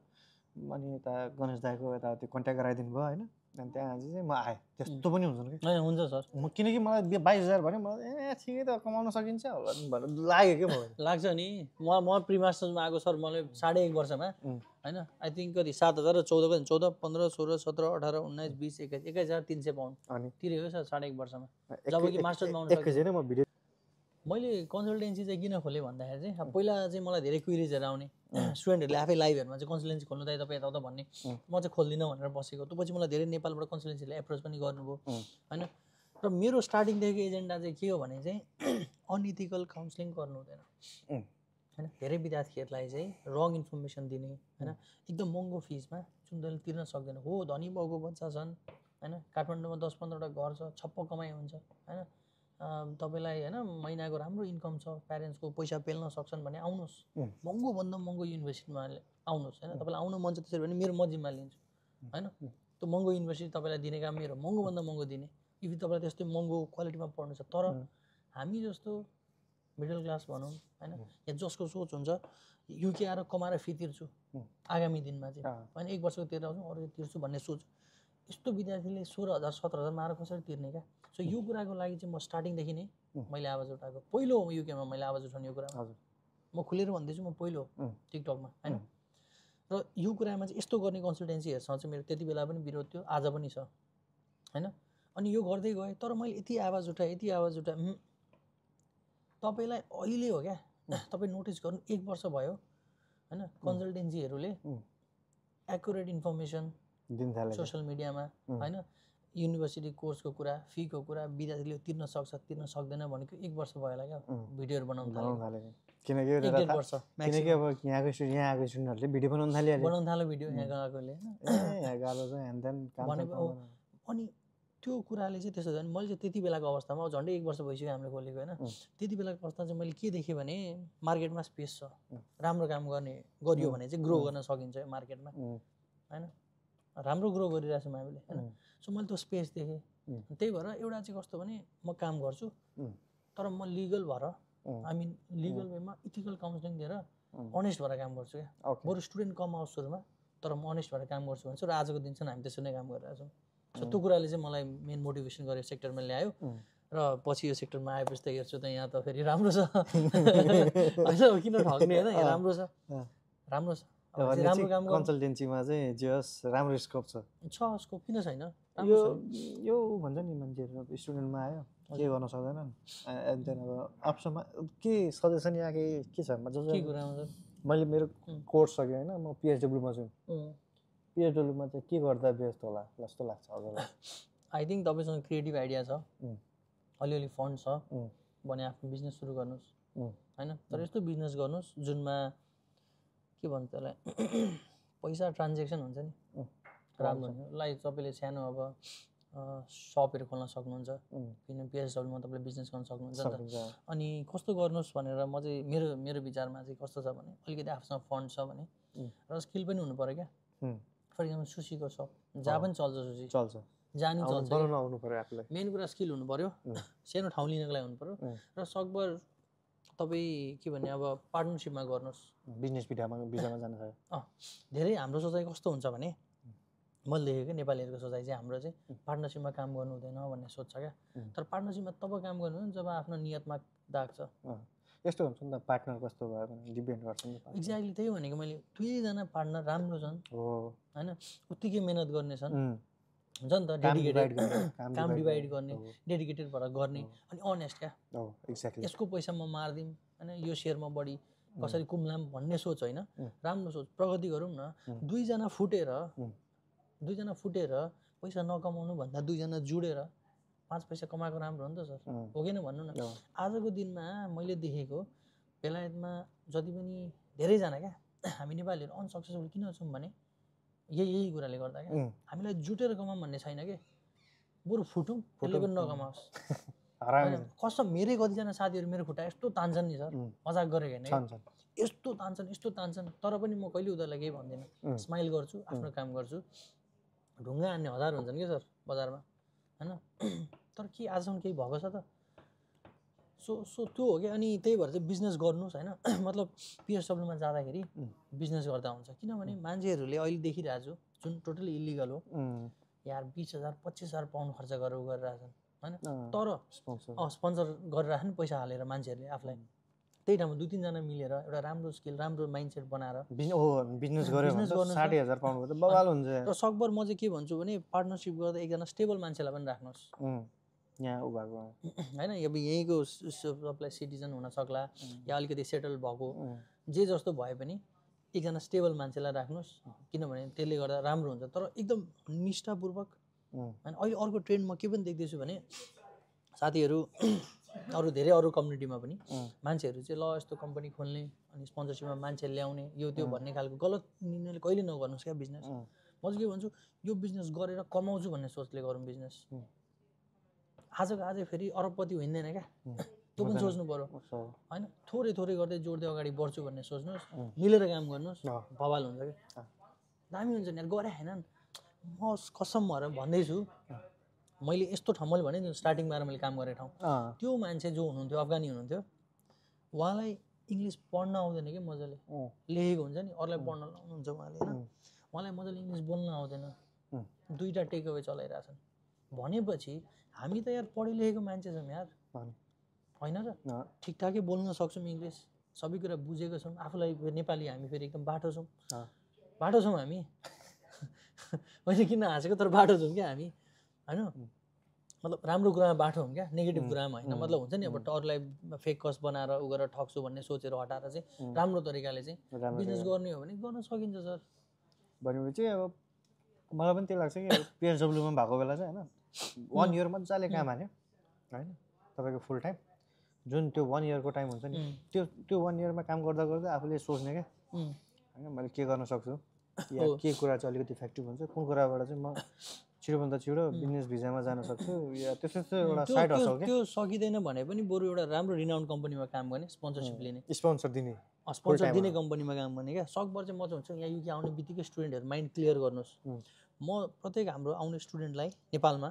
अनि यता गणेश दाईको यता त्यो कन्ट्याक्ट गराइदिनु भयो होइन अनि त्यहाँ चाहिँ म आएँ त्यस्तो पनि हुन्छ कि हुन्छ सर म किनकि मलाई 22,000 भन्यो मलाई ठिकै त कमाउन सकिन्छ होला भनेर लाग्यो क्या मलाई लाग्छ नि म प्रिमास्टर्समा आएको सर मलाई 1.5 वर्षमा होइन आई थिङ्क कति 7,000 14 14 15 16 17 18 19 20 21 21,300 पाउन्ड अनि तिरेको सर 1.5 वर्षमा जब कि मास्टर्समा आउनु एकैछिन म भिडियो मैले कन्सल्टेन्सी चाहिँ किन खोलेँ भन्दाखेरि चाहिँ अब पहिला चाहिँ मलाई धेरै क्वेरिजहरू आउने स्टुडेन्टहरूले आफै लाइभहरूमा चाहिँ कन्सल्टेन्सी खोल्नु दाइ तपाईँ यताउता भन्ने म चाहिँ खोल्दिनँ भनेर बसेको त्यो पछि मलाई धेरै नेपालबाट कन्सल्टेन्सीले एप्रोच पनि गर्नुभयो होइन र मेरो स्टार्टिङदेखिको एजेन्डा चाहिँ के हो भने चाहिँ अनइथिकल काउन्सिलिङ गर्नु हुँदैन होइन धेरै विद्यार्थीहरूलाई चाहिँ रङ इन्फर्मेसन दिने होइन एकदम महँगो फिसमा जुन तैँले तिर्न सक्दैन हो धनी बाउको बच्चा छन् होइन काठमाडौँमा 10-15वटा घर छ छप्प कमाइ हुन्छ होइन तपाईँलाई होइन महिनाको राम्रो इन्कम छ प्यारेन्ट्सको पैसा पेल्न सक्छन् भने आउनुहोस् महँगोभन्दा महँगो युनिभर्सिटीमा आउनुहोस् होइन तपाईँलाई आउनु मन छ त्यसरी भने मेरो म जिम्मा लिन्छु होइन त्यो महँगो युनिभर्सिटी तपाईँलाई दिने काम मेरो महँगोभन्दा महँगो दिने इफ तपाईँलाई त्यस्तै महँगो क्वालिटीमा पढ्नु छ तर हामी जस्तो मिडल क्लास भनौँ होइन या जसको सोच हुन्छ युके आएर कमाएर फी तिर्छु आगामी दिनमा चाहिँ होइन 1 वर्षको तिरेर आउँछु अरू तिर्छु भन्ने सोच यस्तो विद्यार्थीले 16,000 17,000 आएर कसरी तिर्ने क्या सो यो कुराको लागि चाहिँ म स्टार्टिङदेखि नै मैले आवाज उठाएको पहिलो हो युकेमा मैले आवाज उठाउने यो कुरामा म खुलेर भन्दैछु म पहिलो टिकटकमा होइन र यो कुरामा चाहिँ यस्तो गर्ने कन्सल्टेन्सीहरूसँग चाहिँ मेरो त्यति बेला पनि विरोध थियो आज पनि छ होइन अनि यो गर्दै गएँ तर मैले यति आवाज उठाएँ तपाईँलाई अहिले हो क्या तपाईँ नोटिस गर्नु 1 वर्ष भयो होइन कन्सल्टेन्सीहरूले एक्युरेट इन्फर्मेसन सोसियल मिडियामा होइन युनिभर्सिटी कोर्सको कुरा फीको कुरा विद्यार्थीले तिर्न सक्छ तिर्न सक्दैन भनेको 1 वर्ष भयो होला क्या भिडियोहरू बनाउनु थाल्यो किनकि अब यहाँको स्टुडेन्टहरूले भिडियो बनाउनु थाल्यो भिडियो यहाँ गएकोले होइन अनि त्यो कुराले चाहिँ त्यस्तो झन् मैले चाहिँ त्यति बेलाको अवस्थामा झन्डै 1 वर्ष भइसक्यो हामीले खोलेको होइन त्यति बेलाको अवस्था चाहिँ मैले के देखेँ भने मार्केटमा स्पेस छ राम्रो काम गरियो भने चाहिँ ग्रो गर्न सकिन्छ मार्केटमा होइन राम्रो ग्रो गरिरहेको छौँ हामीले होइन सो मैले त्यो स्पेस देखेँ त्यही भएर एउटा चाहिँ कस्तो भने म काम गर्छु तर म लिगल भएर लिगल वेमा इथिकल काउन्सिलिङ दिएर अनेस्ट भएर काम गर्छु क्या बरु स्टुडेन्ट कम आओस् सुरुमा तर म अनेस्ट भएर काम गर्छु भन्छ र आजको दिनसम्म हामी त्यसरी नै काम गरिरहेको छौँ सो त्यो कुराले चाहिँ मलाई मेन मोटिभेसन गरेर सेक्टरमा ल्यायो र पछि यो सेक्टरमा आएपछि त हेर्छु त यहाँ त फेरि राम्रो छ होइन किन ठग्ने होइन राम्रो छ राम्रो काम कन्सल्टेन्सीमा चाहिँ जे होस् राम्रो स्कोप छ स्कोप किन छैन यो भन्छ नि मान्छेहरू स्टुडेन्टमा आयो के गर्न सक्दैनन् अब अप्सनमा के सजेसन या के छ मैले मेरो कोर्स सक्यो होइन म पिएचडब्ल्यूमा छु पिएचडब्ल्यूमा चाहिँ के गर्दा बेस्ट होला जस्तो लाग्छ हजुरलाई आई थिङ्क तपाईँसँग क्रिएटिभ आइडिया छ अलिअलि फन्ड छ भने आफ्नो बिजनेस सुरु गर्नुहोस् होइन तर यस्तो बिजनेस गर्नुहोस् जुनमा के भन्छ त्यसलाई पैसा ट्रान्जेक्सन हुन्छ नि राम्रो लाइक तपाईँले सानो अब सपहरू खोल्न सक्नुहुन्छ किन पिएचडब्ल्यूमा तपाईँले बिजनेस गर्न सक्नुहुन्छ नि त अनि कस्तो गर्नुहोस् भनेर म चाहिँ मेरो विचारमा चाहिँ कस्तो छ भने अलिकति आफूसँग फन्ड छ भने र स्किल पनि हुनु पऱ्यो क्या फर इक्जाम्पल सुसीको सप जहाँ पनि चल्छ सुसी चल्छ जानी चल्छ आउनु पऱ्यो आफूलाई मेन कुरा स्किल हुनु पऱ्यो सानो ठाउँ लिनको लागि हुनु पऱ्यो र सकभर तपाईँ के भन्ने अब पार्टनरसिपमा गर्नुहोस् बिजनेस बिटामा जान सक्यो धेरै हाम्रो सोचाइ कस्तो हुन्छ भने मैले देखेको नेपालीहरूको सोचाइ चाहिँ हाम्रो चाहिँ पार्टनरसिपमा काम गर्नु हुँदैन भन्ने सोच्छ क्या तर पार्टनरसिपमा तब काम गर्नु जब आफ्नो नियतमा दाग छ यस्तो हुन्छ नि त पार्टनर कस्तो भयो भने डिपेन्ड गर्छ नि एक्ज्याक्टली त्यही भनेको मैले 2जना पार्टनर राम्रो छन् होइन उत्तिकै मेहनत गर्ने छन् हुन्छ नि त डेडिकेटेड काम डिभाइड गर्ने डेडिकेटेड भएर गर्ने अनि अनेस्ट क्या यसको पैसा म मार्दिउँ होइन यो सेयरमा बढी कसरी कुम्लाम भन्ने सोच होइन राम्रो सोच प्रगति गरौँ न 2जना फुटेर पैसा नकमाउनु भन्दा 2जना जुडेर 5 पैसा कमाएको राम्रो हो नि त सर हो कि न भन्नु न आजको दिनमा मैले देखेको बेलायतमा जति पनि धेरैजना क्या हामी नेपालीहरू अनसक्सेसफुल किन छौँ भने यही कुराले गर्दा क्या हामीलाई जुटेर कमाऊँ भन्ने छैन कि बरु फुटौँ त्यसले पनि नकमाओस् कसम मेरै कतिजना साथीहरू मेरो खुट्टा यस्तो तान्छन् नि सर मजाक गरेको होइन यस्तो तान्छन् तर पनि म कहिले उनीहरूलाई केही भन्दिनँ स्माइल गर्छु आफ्नो काम गर्छु ढुङ्गा हान्ने 1000 हुन्छन् कि सर बजारमा होइन तर के आजसम्म केही भएको छ त सो त्यो हो कि अनि त्यही भएर चाहिँ बिजनेस गर्नुहोस् होइन मतलब पिएसडब्ल्यूमा जाँदाखेरि बिजनेस गर्दा हुन्छ किनभने मान्छेहरूले अहिले देखिरहेको छु जुन टोटली इलिगल हो यार 20,000 25,000 पाउन्ड खर्च गरेर गरिरहेछन् होइन तर स्पोन्सर गरिरहेछन् पैसा हालेर मान्छेहरूले आफूलाई त्यही ठाउँमा 2-3जना मिलेर एउटा राम्रो स्किल राम्रो माइन्डसेट बनाएर बिजनेस गर्नु 60,000 पाउन्ड त बवाल हुन्छ र सकभर म चाहिँ के भन्छु भने पार्टनरसिप गर्दा एकजना स्टेबल मान्छेलाई पनि राख्नुहोस् यहाँ उ भएको होइन अब यहीँको सबलाई सिटिजन हुन सक्ला या अलिकति सेटल भएको जे जस्तो भए पनि एकजना स्टेबल मान्छेलाई राख्नुहोस् किनभने त्यसले गर्दा राम्रो हुन्छ तर एकदम निष्ठापूर्वक होइन अहिले अर्को ट्रेन्ड म के पनि देख्दैछु भने साथीहरू अरू धेरै अरू कम्युनिटीमा पनि मान्छेहरू चाहिँ ल यस्तो कम्पनी खोल्ने अनि स्पोन्सरसिपमा मान्छे ल्याउने यो त्यो भन्ने खालको गलत निर्णयले कहिले नगर्नुहोस् क्या बिजनेस म चाहिँ के भन्छु यो बिजनेस गरेर कमाउँछु भन्ने सोचले गरौँ बिजनेस आजको आजै फेरि अरबपति होइँदैन क्या त्यो पनि सोच्नु पऱ्यो होइन थोरै थोरै गर्दै जोड्दै अगाडि बढ्छु भन्ने सोच्नुहोस् मिलेर काम गर्नुहोस् बवाल हुन्छ क्या दामी हुन्छ नि गरे होइन म कसम भएर भन्दैछु मैले यस्तो ठाउँ मैले भने नि स्टार्टिङमा आएर मैले काम गरेको ठाउँ त्यो मान्छे जो हुनुहुन्थ्यो अफगानी हुनुहुन्थ्यो उहाँलाई इङ्ग्लिस पढ्न आउँदैन कि मजाले लेखेको हुन्छ नि अरूलाई पढ्न लाउनुहुन्छ उहाँले होइन उहाँलाई मजाले इङ्ग्लिस बोल्न आउँदैन दुईवटा टेक अवे चलाइरहेछन् भनेपछि हामी त यार पढे लेखेको मान्छे छौँ यार होइन र ठिकठाकै बोल्न सक्छौँ इङ्ग्लिस सबै कुरा बुझेको छौँ आफूलाई नेपाली हामी फेरि एकदम बाटो छौँ हामी मैले किन हाँसेको तर बाटो छौँ क्या हामी होइन मतलब राम्रो कुरामा बाटो हौँ क्या नेगेटिभ कुरामा होइन मतलब हुन्छ नि अब अरूलाई फेक कस बनाएर उ गरेर ठग्छु भन्ने सोचेर हटाएर चाहिँ राम्रो तरिकाले चाहिँ बिजनेस गर्ने हो भने गर्न सकिन्छ सर भनेपछि अब मलाई पनि त्यही लाग्छ कि पिएसडब्ल्यूमा भएको बेला चाहिँ होइन 1 इयर मजाले काम हान्यो होइन तपाईँको फुल टाइम जुन त्यो 1 इयरको टाइम हुन्छ नि त्यो 1 इयरमा काम गर्दा गर्दा आफूले सोच्ने क्या होइन मैले के गर्न सक्छु या के कुरा चाहिँ अलिकति इफेक्टिभ हुन्छ कुन कुराबाट चाहिँ म छिटोभन्दा छिटो बिजनेस भिजामा जान सक्छु या त्यस्तो एउटा साइड हसल त्यो सकिँदैन भने पनि बरु एउटा राम्रो रिनाउन्ड कम्पनीमा काम गर्ने स्पोन्सरसिप लिने स्पोन्सर दिने कम्पनीमा काम गर्ने क्या सकभर चाहिँ म चाहिँ हुन्छ यहाँ युके आउने बित्तिकै स्टुडेन्टहरू माइन्ड क्लियर गर्नुहोस् म प्रत्येक हाम्रो आउने स्टुडेन्टलाई नेपालमा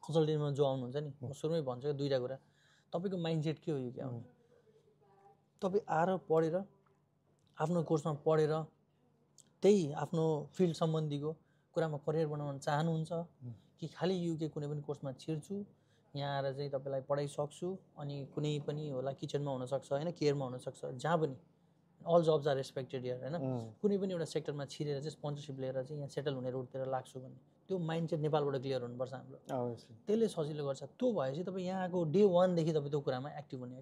कन्सल्टेन्टमा जो आउनुहुन्छ नि म सुरुमै भन्छु दुईवटा कुरा तपाईँको माइन्डसेट के हो युके आउने तपाईँ आएर पढेर आफ्नो कोर्समा पढेर त्यही आफ्नो फिल्ड सम्बन्धीको कुरामा करियर बनाउन चाहनुहुन्छ कि खालि युके कुनै पनि कोर्समा छिर्छु यहाँ आएर चाहिँ तपाईँलाई पढाइसक्छु अनि कुनै पनि होला किचनमा हुनसक्छ होइन केयरमा हुनसक्छ जहाँ पनि all jobs are respected here होइन कुनै पनि एउटा सेक्टरमा छिरेर चाहिँ स्पोन्सरसिप लिएर चाहिँ यहाँ सेटल हुने रोडतिर लाग्छु भन्ने त्यो माइन्ड चाहिँ नेपालबाट क्लियर हुनुपर्छ हाम्रो त्यसले सजिलो गर्छ त्यो भएपछि तपाईँ यहाँको डे 1 देखि तपाईँ त्यो कुरामा एक्टिभ हुने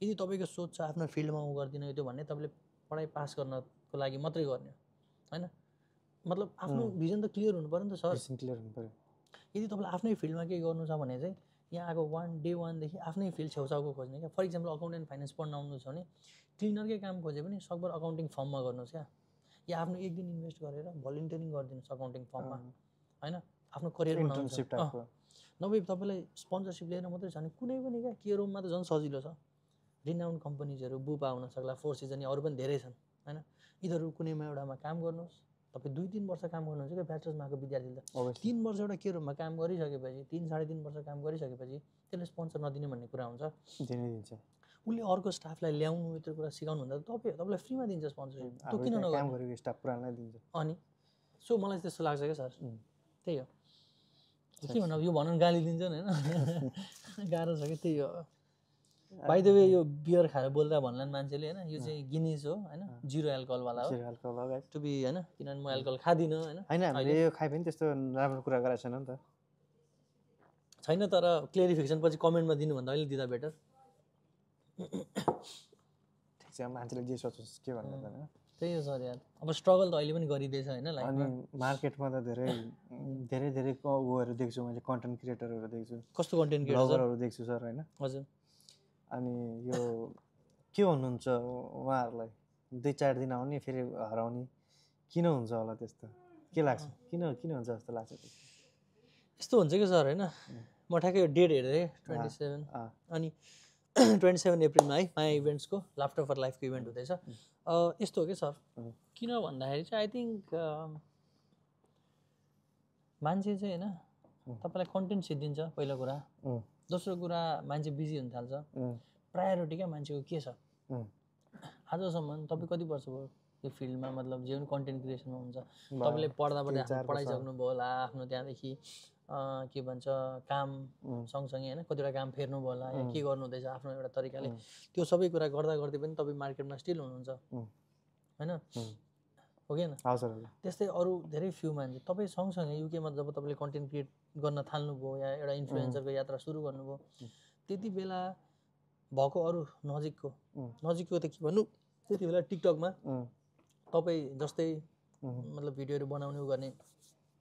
यदि तपाईँको सोच छ आफ्नो फिल्डमा उ गर्दिनँ त्यो भन्ने तपाईँले पढाइ पास गर्नको लागि मात्रै गर्ने होइन मतलब आफ्नो भिजन त क्लियर हुनु पऱ्यो नि त सर क्लियर हुनु पऱ्यो यदि तपाईँलाई आफ्नै फिल्डमा केही गर्नु छ भने चाहिँ यहाँ आएको डे 1 देखि आफ्नै फिल्ड छेउछाउको खोज्ने क्या for example account and finance पढ्न आउनु छ भने क्लिनरकै काम खोजे पनि सकभर अकाउन्टिङ फर्ममा गर्नुहोस् क्या या आफ्नो एक दिन इन्भेस्ट गरेर भलिन्टियरिङ गरिदिनुहोस् अकाउन्टिङ फर्ममा होइन आफ्नो करियर बनाउनु नभए तपाईँलाई स्पोन्सरसिप लिएर मात्रै छ भने कुनै पनि क्या केरोममा त झन् सजिलो छ रिनाउन्ड कम्पनीजहरू बुपा हुन सक्ला 4 सिजन या अरू पनि धेरै छन् होइन यिनीहरू कुनैमा एउटामा काम गर्नुहोस् तपाईँ 2-3 वर्ष काम गर्नुहुन्छ क्या ब्याचलर्समा आएको विद्यार्थीले त 3 वर्ष एउटा केरोममा काम गरिसकेपछि 3-3.5 वर्ष काम गरिसकेपछि त्यसले स्पोन्सर नदिने भन्ने कुरा हुन्छ दिन्छ उसले अर्को स्टाफलाई ल्याउनु यत्रो कुरा सिकाउनु भन्दा तपाईँलाई फ्रीमा दिन्छ स्पोन्सरसिप त्यो किन काम गरेको स्टाफ पुरानलाई दिन्छ अनि सो मलाई त्यस्तो लाग्छ क्या सर त्यही हो के भन्नु अब यो भनौँ गाली दिन्छन् होइन गाह्रो छ कि त्यही हो बाइ द वे यो बियर खाएर बोल्दा भन्लान् मान्छेले होइन यो चाहिँ गिनिज हो होइन 0 एल्कोहलवाला हो टु बी होइन किनभने म एल्कोहल खाँदिनँ होइन हामीले यो खाइ पनि त्यस्तो राम्रो कुरा गरेको छैन नि त छैन तर क्लियरिफिकेसन पछि कमेन्टमा दिनुभन्दा अहिले दिँदा बेटर ठिक छ मान्छेले जे सोच्छ के भन्नु त होइन त्यही हो सर यार अब स्ट्रगल त अहिले पनि गरिँदैछ होइन अनि मार्केटमा त धेरै उयोहरू देख्छु मैले कन्टेन्ट क्रिएटरहरू देख्छु कस्तो कन्टेन्ट ब्लगरहरू देख्छु सर होइन हजुर अनि यो के भन्नुहुन्छ उहाँहरूलाई 2-4 दिन आउने फेरि हराउने किन हुन्छ होला त्यस्तो के लाग्छ किन हुन्छ जस्तो लाग्छ यस्तो हुन्छ कि सर होइन म ठ्याक्कै यो डेट हेरेँ 27 अनि 27 अप्रिलमा है माया इभेन्ट्सको लाफ्टर फर लाइफको इभेन्ट हुँदैछ यस्तो हो कि सर किन भन्दाखेरि चाहिँ आई थिङ्क मान्छे चाहिँ होइन तपाईँलाई कन्टेन्ट सिद्धिन्छ पहिलो कुरा दोस्रो कुरा मान्छे बिजी हुन थाल्छ प्रायोरिटी क्या मान्छेको के छ आजसम्म तपाईँ कति वर्ष भयो यो फिल्डमा मतलब जे पनि कन्टेन्ट क्रिएसनमा हुन्छ तपाईँले पढाइसक्नुभयो होला आफ्नो त्यहाँदेखि के भन्छ काम सँगसँगै होइन कतिवटा काम फेर्नुभयो होला या के गर्नु हुँदैछ आफ्नो एउटा तरिकाले त्यो सबै कुरा गर्दा गर्दै पनि तपाईँ मार्केटमा स्टिल हुनुहुन्छ होइन हो कि हैन हजुर हजुर त्यस्तै अरू धेरै फ्यु मान्छे तपाईँ सँगसँगै युकेमा जब तपाईँले कन्टेन्ट क्रिएट गर्न थाल्नुभयो या एउटा इन्फ्लुएन्सरको यात्रा सुरु गर्नुभयो त्यति बेला भएको अरू नजिकको त के भन्नु त्यति बेला टिकटकमा तपाईँ जस्तै मतलब भिडियोहरू बनाउने गर्ने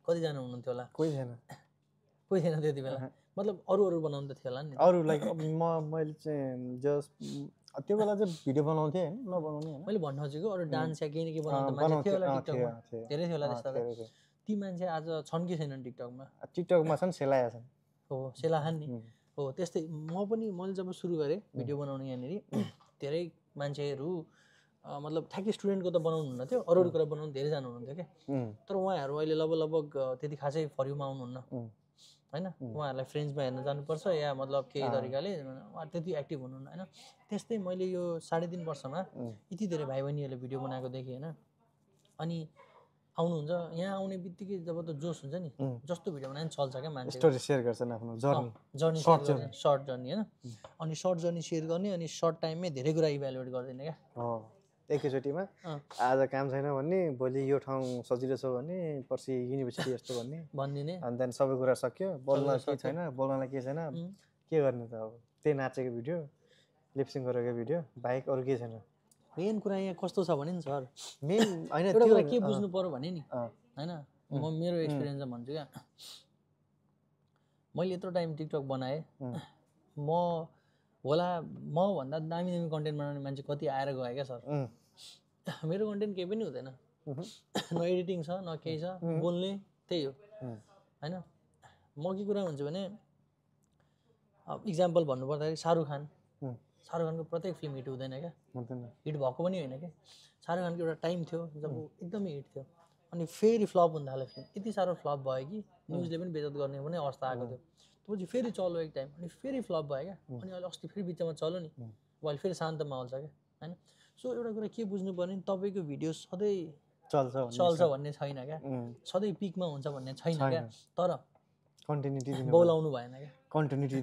कतिजना हुनुहुन्थ्यो होला कोही थिएन त्यति बेला मतलब अरू बनाउनु त थियो होला नि अरू लाइक मैले चाहिँ जस्ट त्यो बेला चाहिँ भिडियो बनाउँथेँ होइन नबनाउने होइन मैले भन्नु खोजेको अरू डान्स या केही न केही बनाउनु त मान्छे थियो होला टिकटकमा धेरै थियो होला त्यस्ता ती मान्छे आज छन् कि छैनन् टिकटकमा छन् सेलाया छन् हो सेलाहान नि हो त्यस्तै मैले जब सुरु गरेँ भिडियो बनाउनु यहाँनिर धेरै मान्छेहरू मतलब ठ्याक्कै स्टुडेन्टको त बनाउनु हुन्न थियो अरू कुरा बनाउनु धेरैजना हुनुहुन्थ्यो क्या तर उहाँहरू अहिले लगभग त्यति खासै फर्युमा आउनुहुन्न होइन उहाँहरूलाई फ्रेन्ड्समा हेर्न जानुपर्छ या मतलब केही तरिकाले उहाँहरू त्यति एक्टिभ हुनुहुन्न होइन त्यस्तै मैले यो 3.5 वर्षमा यति धेरै भाइ बहिनीहरूले भिडियो बनाएको देखेँ होइन अनि आउनुहुन्छ यहाँ आउने बित्तिकै जब त जोस हुन्छ नि जस्तो भिडियो बनायो भने चल्छ क्या मान्छे स्टोरी सेयर गर्छन् आफ्नो जर्नी सर्ट जर्नी होइन अनि सर्ट जर्नी सेयर गर्ने अनि सर्ट टाइममै धेरै कुरा इभ्यालुएट गर्दैन क्या एकैचोटिमा आज काम छैन भन्ने भोलि यो ठाउँ सजिलो छ भन्ने पर्सि युनिभर्सिटी यस्तो भन्ने भनिदिने अनि त्यहाँदेखि सबै कुरा सक्यो बोल्न केही छैन बोल्नलाई केही छैन के गर्ने त अब त्यही नाचेको भिडियो लिपसिङ गरेको भिडियो बाहेक अरू केही छैन मेन कुरा यहाँ कस्तो छ भने नि सर मेन होइन एउटा कुरा के बुझ्नु पर्यो भने नि होइन म मेरो एक्सपिरियन्समा भन्छु क्या मैले यत्रो टाइम टिकटक बनाएँ मभन्दा दामी कन्टेन्ट बनाउने मान्छे कति आएर गयो क्या सर मेरो कन्टेन्ट केही पनि हुँदैन न एडिटिङ छ न केही छ बोल्ने त्यही हो होइन म के कुरा भन्छु भने इक्जाम्पल भन्नुपर्दाखेरि शाहरुख खानको प्रत्येक फिल्म हिट हुँदैन क्या हिट भएको पनि होइन क्या शाहरुख खानको एउटा टाइम थियो जब एकदमै हिट थियो अनि फेरि फ्लप हुन थाल्यो फिल्म यति साह्रो फ्लप भयो कि न्युजले पनि बेइज्जत गर्ने पनि अवस्था आएको थियो त्यसपछि फेरि चल्यो एक टाइम अनि फेरि फ्लप भयो क्या अनि अहिले अस्ति फेरि बिचमा चल्यो नि अहिले फेरि शान्त माहौल छ क्या होइन सो एउटा कुरा के बुझ्नु पर्ने तपाईको भिडियो सधैँ चल्छ भन्ने छैन क्या सधैँ पिकमा हुन्छ भन्ने छैन क्या तर कन्टिन्युटी बोलाउनु भएन क्या कन्टिन्युटी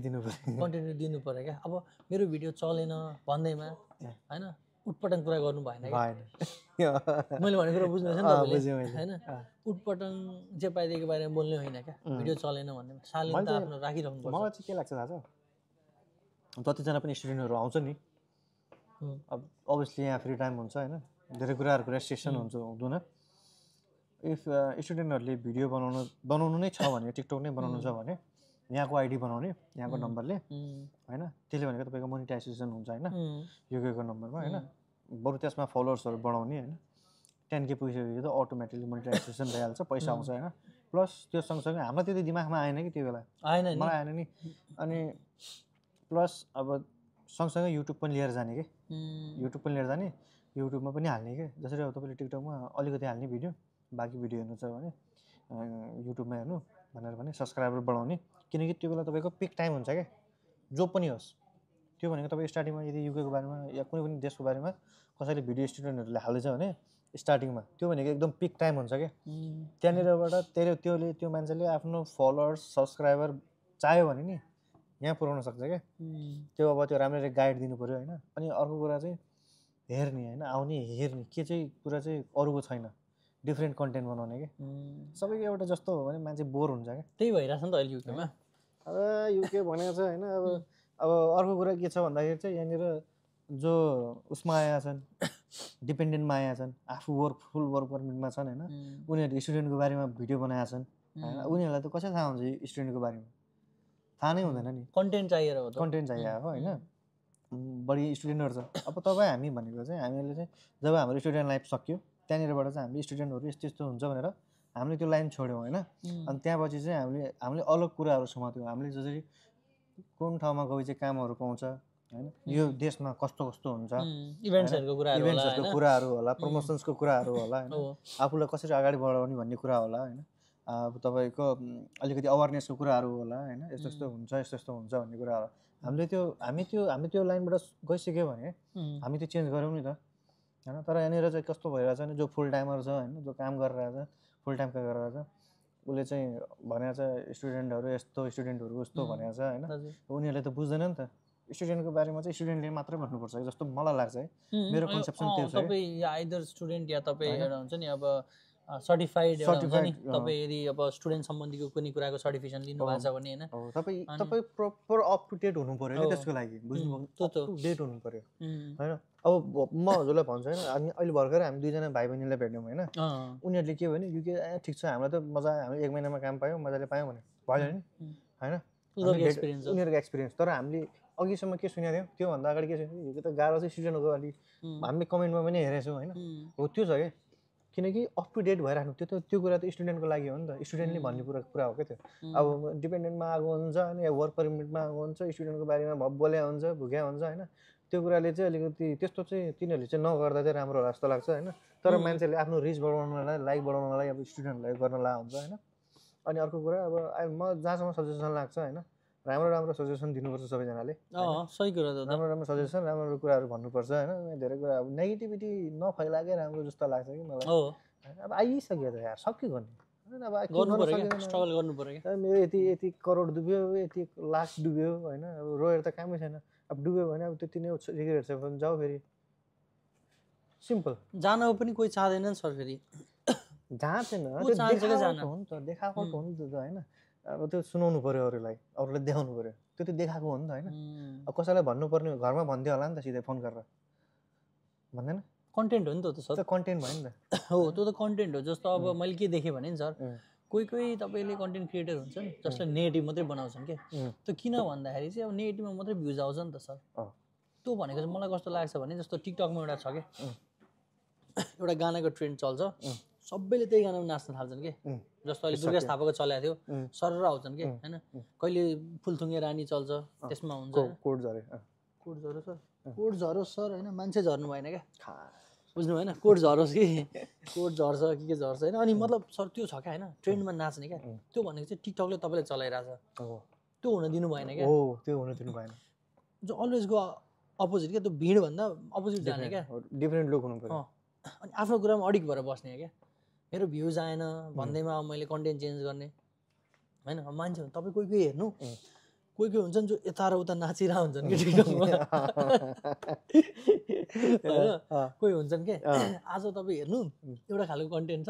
दिनु पर्यो क्या अब मेरो भिडियो चलेन भन्दैमा होइन उटपटङ कुरा गर्नु भएन मैले भनेको कुरा बुझ्नु छैन होइन उटपटङ जे पाइदिएको बारेमा बोल्ने होइन क्या भिडियो चलेन भन्दैमा शालीनता आफ्नो राखिराख्नु पर्छ मलाई चाहिँ के लाग्छ थाहा छ जतिजना पनि स्टुडेन्टहरू आउँछ नि अब अभियसली यहाँ फ्री टाइम हुन्छ होइन धेरै कुराहरूको रेस्ट्रिक्सन हुन्छ हुँदैन इफ स्टुडेन्टहरूले भिडियो बनाउनु नै छ भने टिकटक नै बनाउनु छ भने यहाँको आइडी बनाउने यहाँको नम्बरले होइन त्यसले भनेको तपाईँको मोनिटाइजेसन हुन्छ होइन युकेको नम्बरमा होइन बरु त्यसमा फलोवर्सहरू बढाउने होइन 10K पुगिसकेपछि त अटोमेटिकली मोनिटाइजेसन भइहाल्छ पैसा आउँछ होइन प्लस त्यो सँगसँगै हामीलाई त्यति दिमागमा आएन कि त्यो बेला मलाई आएन नि अनि प्लस अब सँगसँगै युट्युब पनि लिएर जाने कि युट्युबमा पनि हाल्ने कि जसरी अब तपाईँले टिकटकमा अलिकति हाल्ने भिडियो बाँकी भिडियो हेर्नु छ भने युट्युबमा हेर्नु भनेर भने सब्सक्राइबर बढाउने किनकि त्यो बेला तपाईँको पिक टाइम हुन्छ क्या जो पनि होस् त्यो भनेको तपाईँ स्टार्टिङमा यदि युकेको बारेमा या कुनै पनि देशको बारेमा कसैले भिडियो स्टुडेन्टहरूले हाल्दैछ भने स्टार्टिङमा त्यो भनेको एकदम पिक टाइम हुन्छ क्या त्यहाँनिरबाट त्यो मान्छेले आफ्नो फलोवर्स सब्सक्राइबर चाह्यो भने नि यहाँ पुऱ्याउन सक्छ क्या त्यो अब त्यो राम्ररी गाइड दिनु पऱ्यो होइन अनि अर्को कुरा चाहिँ हेर्ने होइन आउने हेर्ने के चाहिँ कुरा चाहिँ अरूको छैन डिफ्रेन्ट कन्टेन्ट बनाउने क्या सबैको एउटा जस्तो हो भने मान्छे बोर हुन्छ क्या त्यही भइरहेछ नि त अहिले युकेमा अब युके भनेको छ होइन अब अर्को कुरा के छ भन्दाखेरि चाहिँ यहाँनिर जो उसमा आएका छन् डिपेन्डेन्टमा आएका छन् आफू फुल वर्क पर्मिटमा छन् होइन उनीहरू स्टुडेन्टको बारेमा भिडियो बनाएका छन् होइन उनीहरूलाई त कसरी थाहा हुन्छ स्टुडेन्टको बारेमा थाहा नै हुँदैन नि कन्टेन्ट चाहिएर हो होइन बढी स्टुडेन्टहरू छ अब तपाईँ हामी भनेको चाहिँ हामीहरूले चाहिँ जब हाम्रो स्टुडेन्ट लाइफ सक्यो त्यहाँनिरबाट चाहिँ हामीले स्टुडेन्टहरू यस्तो यस्तो हुन्छ भनेर हामीले त्यो लाइन छोड्यौँ होइन अनि त्यहाँपछि चाहिँ हामीले अलग कुराहरू समात्यौँ हामीले जसरी कुन ठाउँमा गए चाहिँ कामहरू पाउँछ होइन यो देशमा कस्तो कस्तो हुन्छ इभेन्ट्सहरूको कुराहरू होला प्रमोसन्सको कुराहरू होला होइन आफूलाई कसरी अगाडि बढाउने भन्ने कुरा होला होइन अब तपाईँको अलिकति अवेरनेसको कुराहरू होला होइन यस्तो यस्तो हुन्छ भन्ने कुरा होला हामी त्यो लाइनबाट गइसक्यो भने हामी त्यो चेन्ज गऱ्यौँ नि त होइन तर यहाँनिर चाहिँ कस्तो भइरहेछ भने जो फुल टाइमर छ होइन जो काम गरिरहेछ फुल टाइम काम गरिरहेछ उसले चाहिँ भनेको छ स्टुडेन्टहरू यस्तो स्टुडेन्टहरू उस्तो भनेको छ होइन उनीहरूले त बुझ्दैन नि त स्टुडेन्टको बारेमा चाहिँ स्टुडेन्टले मात्रै भन्नुपर्छ कि जस्तो मलाई लाग्छ है मेरो कन्सेप्सन त्यो छ तपाईँ आइदर स्टुडेन्ट या तपाईँ एउटा हुन्छ नि अब सर्टिफाइड एउटा हुन्छ नि तपाईँ यदि अब स्टुडेन्ट सम्बन्धीको कुनै कुराको सर्टिफिकेसन लिनुभएको छ भने होइन तपाईँ प्रपर अप टु डेट हुनु पर्यो नि त्यसको लागि बुझ्नुभयो अप टु डेट हुनु पर्यो होइन अब म हजुरलाई भन्छु होइन हामी अहिले भर्खरै हामी दुईजना भाइ बहिनीलाई भेट्यौँ होइन उनीहरूले के भन्यो युके ठिक छ हामीलाई त मजा हामी 1 महिनामा काम पायौँ मजाले पायौँ भने भयो नि होइन उनीहरूको एक्सपिरियन्स तर हामीले अघिसम्म के सुनेको थियौँ त्योभन्दा अगाडि के सुनेको यो त गाह्रो चाहिँ स्टुडेन्टको अलिक हामीले कमेन्टमा पनि हेरेको छौँ होइन हो त्यो छ क्या किनकि अप टु डेट भइराख्नु त्यो कुरा त स्टुडेन्टको लागि हो नि त स्टुडेन्टले भन्ने कुरा हो क्या त्यो अब डिपेन्डेन्टमा आएको हुन्छ अनि वर्क पर्मिटमा आएको हुन्छ स्टुडेन्टको बारेमा बोल्या हुन्छ भुक्या हुन्छ होइन त्यो कुराले चाहिँ अलिकति त्यस्तो चाहिँ तिनीहरूले चाहिँ नगर्दा चाहिँ राम्रो होला जस्तो लाग्छ होइन तर मान्छेले आफ्नो रिच बढाउनलाई लाइक बढाउनलाई अब स्टुडेन्टलाई गर्न ला हुन्छ होइन अनि अर्को कुरा अब म जहाँसम्म सजेसन लाग्छ होइन राम्रो सजेसन दिनुपर्छ सबैजनाले सही कुरा राम्रो सजेसन राम्रो कुराहरू भन्नुपर्छ होइन धेरै कुरा अब नेगेटिभिटी नफैलाएकै राम्रो जस्तो लाग्छ कि मलाई अब आइसक्यो त यार सक्यो गर्ने मेरो यति करोड डुब्यो यति लाख डुब्यो होइन अब रोएर त कामै छैन अब डुब्यो भने अब त्यति नै रिग्रेट छ भने जाऊ फेरि सिम्पल जान पनि कोही चाहदैन नि सर फेरि जहाँ छैन त्यो हो नि त देखाएको हो नि त होइन अब त्यो सुनाउनु पर्यो अरूलाई देखाउनु पर्यो त्यो देखाएको हो नि त होइन अब कसैलाई भन्नुपर्ने घरमा भन्दै होला नि त सिधै फोन गरेर भन्दैन कन्टेन्ट हो नि त सर कन्टेन्ट भयो नि त हो त्यो त कन्टेन्ट हो जस्तो अब मैले के देखेँ भने नि सर कोही तपाईँले कन्टेन्ट क्रिएटर हुन्छ नि जसले नेगेटिभ मात्रै बनाउँछन् कि त्यो किन भन्दाखेरि चाहिँ अब नेगेटिभमा मात्रै भ्युज आउँछ नि त सर त्यो भनेको चाहिँ मलाई कस्तो लाग्छ भने जस्तो टिकटकमा एउटा छ क्या एउटा गानाको ट्रेन्ड चल्छ सबैले त्यही गानामा नाच्न थाल्छन् कि जस्तो अहिले दुर्गा थापाको चलेको थियो सरर आउँछन् कि होइन कहिले फुलथुङ्गे रानी चल्छ त्यसमा हुन्छ कोट झरो सर होइन मान्छे झर्नु भएन क्या बुझ्नु भएन कोट झरोस् कि कोट झर्छ के झर्छ होइन अनि मतलब सर त्यो छ क्या होइन ट्रेन्डमा नाच्ने क्या त्यो भनेको चाहिँ टिकटकले तपाईँले चलाइरहेछ त्यो हुन दिनु भएन क्या त्यो हुन दिनु भएन जो अलवेज गो अपोजिट क्या त्यो भिडभन्दा अपोजिट जाने क्या डिफ्रेन्ट लुक हुनु पर्यो अनि आफ्नो कुरामा अडिक भएर बस्ने क्या मेरो भ्युज आएन भन्दैमा अब मैले कन्टेन्ट चेन्ज गर्ने होइन मान्छे तपाईँ कोही हेर्नु कोही हुन्छन् जो यता र उता नाचिरहेको हुन्छन् कि टिकटकमा होइन कोही हुन्छन् के आज तपाईँ हेर्नु एउटा खालको कन्टेन्ट छ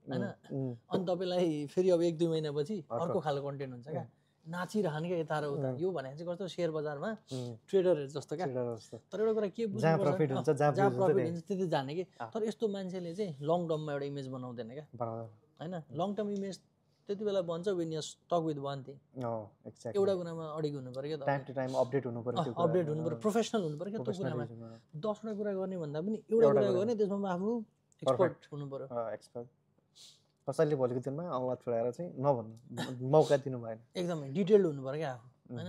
होइन अनि तपाईँलाई फेरि अब 1-2 महिनापछि अर्को खालको कन्टेन्ट हुन्छ क्या नाचिरहने क्या यता र उता यो भनेको चाहिँ कस्तो सेयर बजारमा ट्रेडरहरू जस्तो क्या तर एउटा कुरा के जहाँ प्रफिट हुन्छ त्यति जाने कि तर यस्तो मान्छेले चाहिँ लङ टर्ममा एउटा इमेज बनाउँदैन क्या होइन लङ टर्म इमेज त्यति बेला भन्छ when you stuck with one thing एउटा कुरामा अडिग हुनु पर्यो क्या टाइम टु टाइम अपडेट हुनु पर्यो प्रोफेसनल हुनु पर्यो क्या त्यो कुरामा 10वटा कुरा गर्ने भन्दा पनि एउटा कुरा गर्ने त्यसमा आफू एक्सपर्ट हुनु पर्यो कसैले भोलिको दिनमा आवाज छोडाएर चाहिँ नभन्नु मौका दिनु भएन एकदमै डिटेल्ड हुनु पर्यो क्या आफू होइन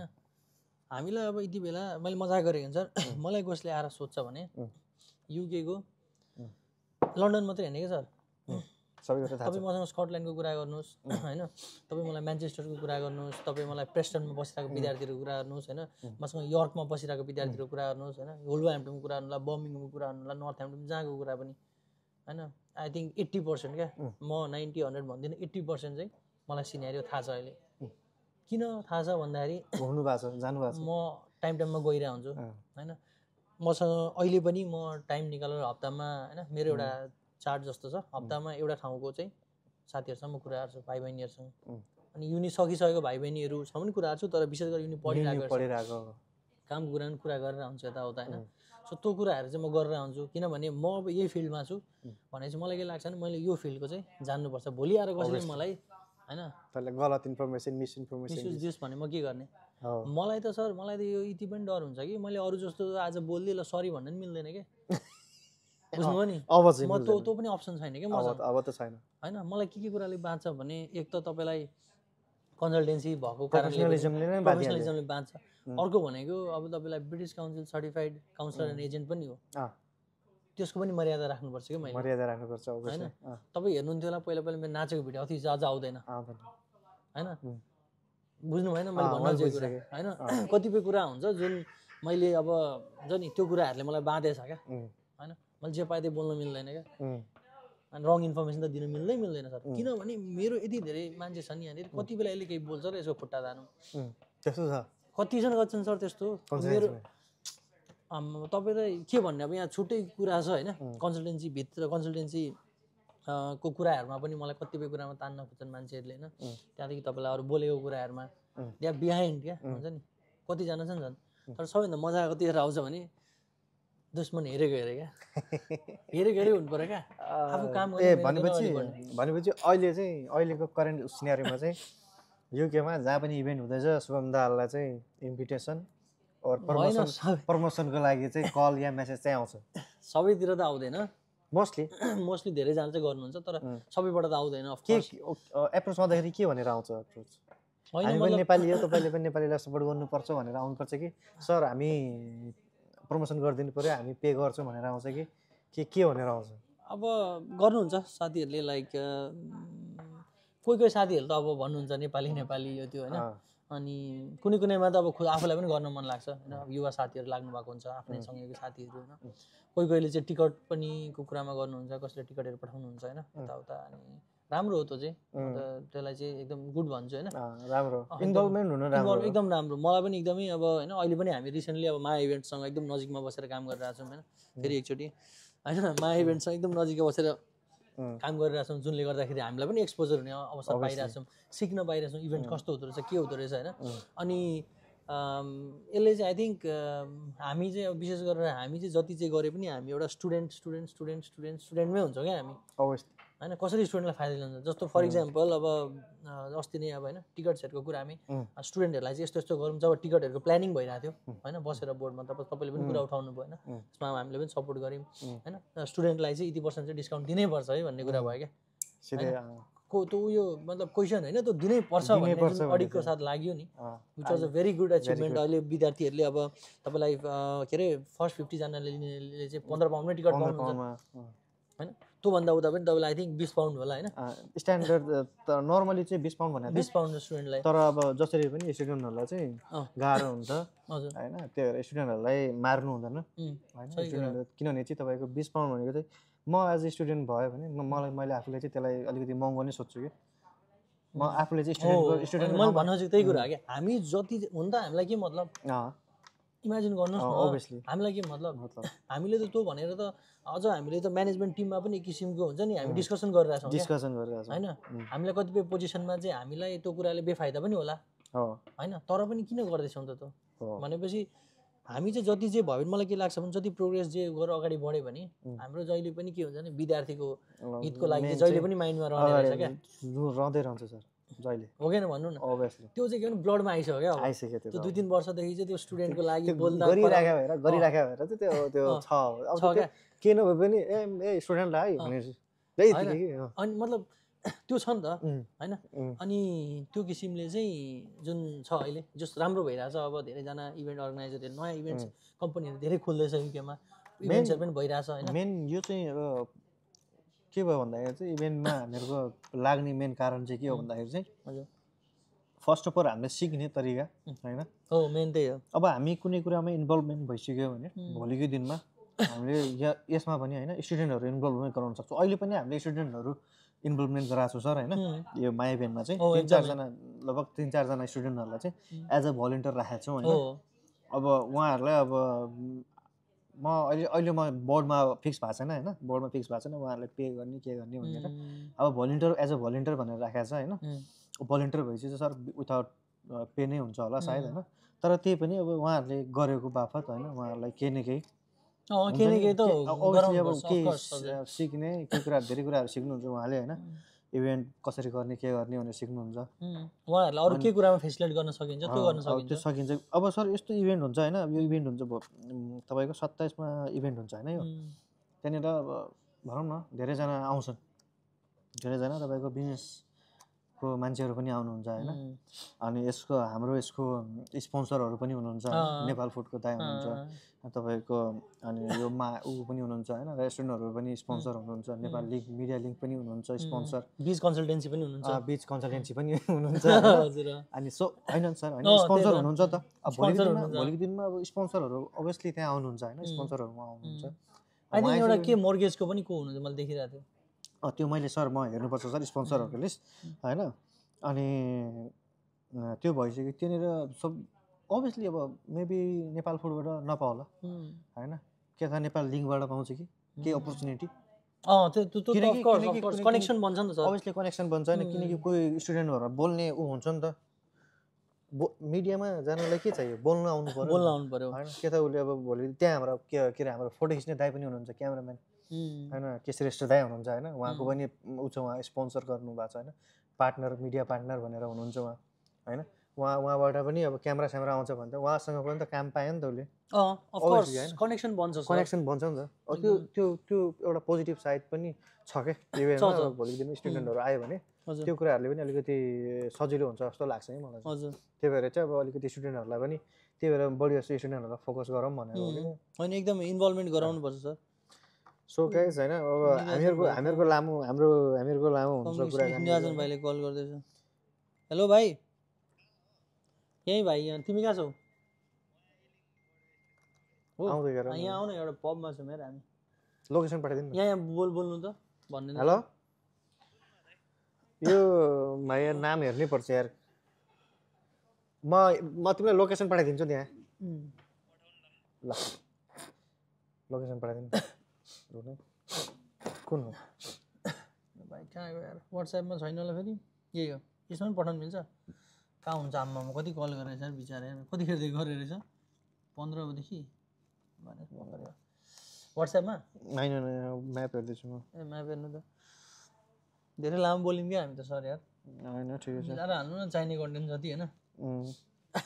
हामीलाई अब यति बेला मैले मजाक गरेको हुन्छ मलाई कसले आएर सोध्छ भने युकेको लन्डन मात्रै होइन क्या सर तपाईँ मसँग स्कटल्यान्डको कुरा गर्नुहोस् होइन तपाईँ मलाई म्यान्चेस्टरको कुरा गर्नुहोस् तपाईँ मलाई प्रेस्टनमा बसिरहेको विद्यार्थीहरूको कुरा गर्नुहोस् होइन मसँग यर्कमा बसिरहेको विद्यार्थीहरूको कुरा गर्नुहोस् होइन वुल्भरह्याम्पटनको कुरा गर्नु होला बर्मिङhamको कुरा गर्नु होला नर्थह्याम्पटन जहाँको कुरा पनि होइन आई थिङ्क 80% क्या म 90-100 भन्दिनँ 80% चाहिँ मलाई सिनेरियो थाहा छ अहिले किन थाहा छ भन्दाखेरि म टाइममा गइरहेको हुन्छु होइन मसँग अहिले पनि म टाइम निकालेर हप्तामा होइन मेरो एउटा चार्ट जस्तो छ हप्तामा एउटा ठाउँको चाहिँ साथीहरूसँग म कुरा गर्छु भाइ बहिनीहरूसँग अनि युनि सकिसकेको भाइ बहिनीहरूसँग पनि कुरा गर्छु तर विशेष गरी युनि पढिरहेको कामको कुरा गरेर हुन्छ यताउता होइन सो त्यो कुराहरू चाहिँ म गरेर आउँछु किनभने म अब यही फिल्डमा छु भने चाहिँ मलाई के लाग्छ भने मैले यो फिल्डको चाहिँ जान्नुपर्छ भोलि आएर कसैले मलाई होइन गलत इन्फर्मेसन मिसइन्फर्मेसन दियोस् भने म के गर्ने मलाई त सर मलाई त यो यति पनि डर हुन्छ कि मैले अरू जस्तो आज बोल्दै ल सरी भन्न पनि मिल्दैन कि बुझ्नुभयो नि म त्यो पनि अप्सन छैन कि अब त छैन होइन मलाई के कुराले बाँच्छ भने एक त तपाईँलाई कन्सल्टेन्सी भएको प्रोफेसनलिजमले बाँच्छ अर्को भनेको अब तपाईँलाई British council certified counsellor and agent पनि हो त्यसको पनि मर्यादा राख्नुपर्छ कि मैले मर्यादा राख्नुपर्छ होइन तपाईँ हेर्नुहुन्थ्यो होला पहिला मेरो नाचेको भिडियो अति आज आउँदैन होइन बुझ्नु भएन मैले भन्न खोजेको कुरा होइन कतिपय कुरा हुन्छ जुन मैले अब हुन्छ नि त्यो कुराहरूले मलाई बाँधेछ क्या होइन मैले जे पाएँ त्यो बोल्न मिल्दैन क्या अनि रङ इन्फर्मेसन त दिन मिल्दैन सर किनभने मेरो यति धेरै मान्छे छ नि यहाँनिर कति बेला यसले केही बोल्छ र यसको खुट्टा जानु त्यस्तो छ कतिजना गर्छन् सर त्यस्तो मेरो तपाईँ त के भन्ने अब यहाँ छुट्टै कुरा छ होइन कन्सल्टेन्सी को कुराहरूमा पनि मलाई कतिपय कुरामा तान्न खोज्छन् मान्छेहरूले होइन त्यहाँदेखि तपाईँलाई अरू बोलेको कुराहरूमा या बिहाइन्ड क्या हुन्छ नि कतिजना छन् झन् तर सबैभन्दा मजा कतिखेर आउँछ भने दुश्मन हेरेको हेरे क्या हेरेको हुनु पऱ्यो क्या आफू काम भनेपछि अहिले चाहिँ अहिलेको करेन्ट सिनेरियोमा चाहिँ युकेमा जहाँ पनि इभेन्ट हुँदैछ शुभम दाहाललाई चाहिँ इन्भिटेसन प्रमोसनको लागि चाहिँ कल या मेसेज चाहिँ आउँछ सबैतिर त आउँदैन मोस्टली धेरैजना चाहिँ गर्नुहुन्छ तर सबैबाट त आउँदैन के एप्रोच आउँदाखेरि के भनेर आउँछ एप्रोच हामी पनि नेपाली हो तपाईँले पनि नेपालीलाई सपोर्ट गर्नुपर्छ भनेर आउनुपर्छ कि सर हामी प्रमोसन गरिदिनु पर्यो हामी पे गर्छौँ भनेर आउँछ कि के भनेर आउँछ अब गर्नुहुन्छ साथीहरूले लाइक कोही साथीहरू त अब भन्नुहुन्छ नेपाली यो त्यो होइन अनि कुनैमा त अब आफूलाई पनि गर्न मन लाग्छ होइन अब युवा साथीहरू लाग्नु भएको हुन्छ आफ्नै सँगैको साथीहरू होइन कोहीले चाहिँ टिकट पनि को कुरामा गर्नुहुन्छ कसैले टिकटहरू पठाउनुहुन्छ होइन यताउता अनि राम्रो हो त्यो चाहिँ त्यसलाई चाहिँ एकदम गुड भन्छु होइन राम्रो इन्भल्भमेन्ट हुनु राम्रो एकदम राम्रो मलाई पनि एकदमै अब होइन अहिले पनि हामी रिसेन्टली अब माया इभेन्टसँग एकदम नजिकमा बसेर काम गरिरहेको छौँ होइन फेरि एकचोटि होइन माया इभेन्टसँग एकदम नजिकमा बसेर काम गरिरहेछौँ जुनले गर्दाखेरि हामीलाई पनि एक्सपोजर हुने अवसर पाइरहेछौँ सिक्न पाइरहेछौँ इभेन्ट कस्तो हुँदो रहेछ के हुँदो रहेछ होइन अनि यसले चाहिँ आई थिङ्क हामी चाहिँ अब विशेष गरेर हामी चाहिँ जति चाहिँ गरे पनि हामी एउटा स्टुडेन्टमै हुन्छौँ क्या हामी होइन कसरी स्टुडेन्टलाई फाइदा ल्याउँछ जस्तो फर इक्जाम्पल अब अस्ति नै अब होइन टिकट्सहरूको कुरा हामी स्टुडेन्टहरूलाई चाहिँ यस्तो गरौँ जब टिकटहरूको प्लानिङ भइरहेको थियो होइन बसेर बोर्डमा तपाईँले पनि कुरा उठाउनु भयो होइन त्यसमा हामीले पनि सपोर्ट गऱ्यौँ होइन स्टुडेन्टलाई चाहिँ यति % चाहिँ डिस्काउन्ट दिनैपर्छ है भन्ने कुरा भयो क्या त्यो उयो मतलब क्वेसन होइन त्यो दिनै पर्छ भन्ने अडिटको साथ लाग्यो नि which was a very good achievement अहिले विद्यार्थीहरूले अब तपाईँलाई के अरे फर्स्ट 50 जनाले लिनेले चाहिँ 15 पाउन्डमै टिकट पाउनुहुन्छ होइन त्योभन्दा उता पनि तपाईँलाई आई थिङ्क 20 पाउन्ड होला होइन स्ट्यान्डर्ड त नर्मली चाहिँ 20 पाउन्ड भनेको 20 पाउन्ड स्टुडेन्टलाई तर अब जसरी पनि स्टुडेन्टहरूलाई चाहिँ गाह्रो हुन्छ हजुर होइन त्यो स्टुडेन्टहरूलाई मार्नु हुँदैन होइन स्टुडेन्टहरू किनभने चाहिँ तपाईँको 20 पाउन्ड भनेको चाहिँ म एज अ स्टुडेन्ट भयो भने मैले आफूले चाहिँ त्यसलाई अलिकति महँगो नै सोध्छु कि म आफूले चाहिँ स्टुडेन्ट मैले भन्नु चाहिँ त्यही कुरा हो क्या हामी जति हुन त हामीलाई के मतलब इमेजिन गर्नुहोस् न अभियसली हामीलाई के मतलब हामीले त त्यो भनेर त अझ हामीले त म्यानेजमेन्ट टिममा पनि एक किसिमको हुन्छ नि हामी डिस्कसन गरिरहेछौँ होइन हामीलाई कतिपय पोजिसनमा चाहिँ हामीलाई त्यो कुराले बेफाइदा पनि होला होइन तर पनि किन गर्दैछौँ त त्यो भनेपछि हामी चाहिँ जति चाहिँ भयो भने मलाई के लाग्छ भने जति प्रोग्रेस जे गरेर अगाडि बढ्यो भने हाम्रो जहिले पनि के हुन्छ भने विद्यार्थीको हितको लागि जहिले पनि माइन्डमा रहने रहेछ क्या रहँदै रहन्छ सर जहिले हो कि भन्नु न अभियसली त्यो चाहिँ के भने ब्लडमा आइसक्यो क्या आइसक्यो त्यो 2-3 वर्षदेखि चाहिँ त्यो स्टुडेन्टको लागि बोल्दा गरिराख्या भएर चाहिँ त्यो छ अब के नभए पनि ए स्टुडेन्टलाई अनि मतलब त्यो छ नि त होइन अनि त्यो किसिमले चाहिँ जुन छ अहिले जस राम्रो भइरहेछ अब धेरैजना इभेन्ट अर्गनाइजरहरू नयाँ इभेन्ट्स कम्पनीहरू धेरै खोल्दैछ युकेमा इभेन्ट्सहरू पनि भइरहेछ होइन मेन यो चाहिँ अब के भयो भन्दाखेरि चाहिँ इभेन्टमा हामीहरूको लाग्ने मेन कारण चाहिँ के हो भन्दाखेरि चाहिँ हजुर फर्स्ट अफ अल हामीले सिक्ने तरिका होइन हो मेन त्यही हो अब हामी कुनै कुरामा इन्भल्भमेन्ट भइसक्यो भने भोलिको दिनमा हामीले यसमा पनि होइन स्टुडेन्टहरू इन्भल्भमेन्ट गराउन सक्छौँ अहिले पनि हामीले स्टुडेन्टहरू इन्भल्भमेन्ट गराएको छु सर होइन यो माया इभेन्टमा चाहिँ 3-4 जना लगभग 3-4 जना स्टुडेन्टहरूलाई चाहिँ एज अ भलिन्टियर राखेको छौँ होइन अब उहाँहरूलाई अब म अहिले म बोर्डमा फिक्स भएको छैन होइन बोर्डमा फिक्स भएको छैन उहाँहरूलाई पे गर्ने के गर्ने भनेर अब भलिन्टियर एज अ भलिन्टियर भनेर राखेको छ होइन भलिन्टियर भएपछि चाहिँ सर विथआउट पे नै हुन्छ होला सायद होइन तर त्यही पनि अब उहाँहरूले गरेको बापत होइन उहाँहरूलाई केही न केही सिक्ने केही कुरा धेरै कुराहरू सिक्नुहुन्छ उहाँले होइन इभेन्ट कसरी गर्ने के गर्ने भनेर सिक्नुहुन्छ उहाँहरूलाई अरू के कुरामा फेसिलिटेट गर्न सकिन्छ त्यो गर्न सकिन्छ त्यो सकिन्छ अब सर यस्तो इभेन्ट हुन्छ होइन यो इभेन्ट हुन्छ तपाईँको 27 मा इभेन्ट हुन्छ होइन यो त्यहाँनिर अब भनौँ न धेरैजना आउँछन् धेरैजना तपाईँको बिजनेसको मान्छेहरू पनि आउनुहुन्छ होइन अनि यसको स्पोन्सरहरू पनि हुनुहुन्छ नेपाल फुडको दाइ हुनुहुन्छ तपाईँको अनि यो ऊ पनि हुनुहुन्छ होइन रेस्टुरेन्टहरू पनि स्पोन्सर हुनुहुन्छ नेपाल लिङ्क मिडिया लिङ्क पनि हुनुहुन्छ स्पोन्सर बीच कन्सल्टेन्सी पनि हुनुहुन्छ अनि सो होइन सर होइन स्पोन्सर हुनुहुन्छ त अब भोलिको दिनमा अब स्पोन्सरहरू अभियसली त्यहाँ आउनुहुन्छ होइन स्पोन्सरहरू आउनुहुन्छ आई थिङ्क एउटा के मोर्गेजको पनि को हुनुहुन्छ मैले देखिरहेको थिएँ त्यो मैले सर म हेर्नुपर्छ सर स्पोन्सरहरूको लिस्ट होइन अनि त्यो भइसक्यो त्यहाँनिर सब अभियसली अब मेबी नेपाल फुडबाट नपाउला होइन के थाहा नेपाल लिङ्कबाट पाउँछ कि केही अपर्च्युनिटी कनेक्सन बन्छ नि त सर अभियसली कनेक्सन बन्छ होइन किनकि कोही स्टुडेन्टहरू बोल्ने ऊ हुन्छ नि त मिडियामा जानलाई के चाहियो बोल्न आउनु पर्यो होइन के त उसले अब भोलि त्यहाँ हाम्रो के अरे हाम्रो फोटो खिच्ने दाइ पनि हुनुहुन्छ क्यामेराम्यान होइन के श्रेष्ठ दाइ हुनुहुन्छ होइन उहाँको पनि ऊ छ उहाँ स्पोन्सर गर्नुभएको छ होइन पार्टनर मिडिया पार्टनर भनेर हुनुहुन्छ उहाँ होइन उहाँबाट पनि अब क्यामेरा स्यामेरा आउँछ भने त उहाँसँग पनि त काम पायो नि त उसले कनेक्सन बन्छ नि त त्यो एउटा पोजिटिभ साइड पनि छ क्या इभेन्टमा भोलिको दिन स्टुडेन्टहरू आयो भने त्यो कुराहरूले पनि अलिकति सजिलो हुन्छ जस्तो लाग्छ है मलाई त्यही भएर चाहिँ अब अलिकति स्टुडेन्टहरूलाई पनि त्यही भएर बढी जस्तो स्टुडेन्टहरूलाई फोकस गरौँ भनेर होइन एकदम इन्भल्भमेन्ट गराउनुपर्छ सर सो गाइस होइन अब हामीहरूको लामो हुन्छ निराजन भाइले कल गर्दैछ हेलो भाइ यहीँ भाइ यहाँ तिमी कहाँ छौ यहाँ आउनु एउटा पबमा छौँ यार हामी लोकेसन पठाइदिनु यहाँ बोल्नु त भन्ने हेलो यो भाइ नाम हेर्नै पर्छ यार म तिमीलाई लोकेसन पठाइदिन्छु त्यहाँ ल लोकेसन पठाइदिनु कुन हो भाइ कहाँ गयो यार वाट्सएपमा छैन होला फेरि यही हो यसमा पनि पठाउनु मिल्छ कहाँ हुन्छ आम्मामा कति कल गरेछ यार बिचरा कतिखेरदेखि गरेर रहेछ 15 बजेदेखि वाट्सएपमा होइन म्याप हेर्दैछु म ए म्याप हेर्नु त धेरै लामो बोल्यौँ क्या हामी त सर यार होइन ठिकै छ मिलाएर हाल्नु न चाहिने कन्टेन्ट जति होइन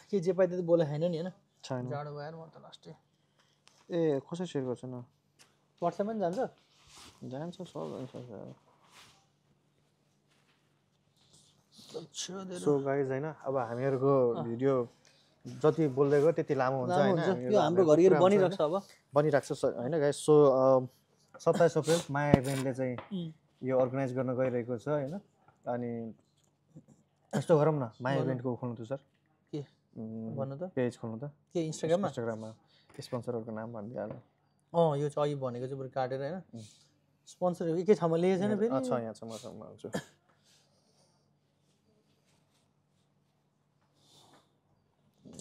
के जे पाइदियो त बोले छैन नि होइन छैन जाडो भयो यार म त लास्टै ए कसरी सेयर गर्छु न वाट्सएपमा पनि जान्छ सब सो गाइज होइन अब हामीहरूको भिडियो जति बोल्दै गयो त्यति लामो हुन्छ होइन हाम्रो घरिघरि बनिरहेको छ अब बनिरहेको छ होइन गाइज सो 27 अप्रिल माया इभेन्टले चाहिँ यो अर्गनाइज गर्न गइरहेको छ होइन अनि यस्तो गरौँ न माया इभेन्टको खोल्नु त सर के भन्नु त पेज खोल्नु त के इन्स्टाग्राममा स्पोन्सरहरूको नाम भनिदिइहाल्नु यो चाहिँ अघि भनेको चाहिँ बरु काटेर होइन स्पोन्सर एकै ठाउँमा लेखेको छैन फेरि छ यहाँ छ म आउँछु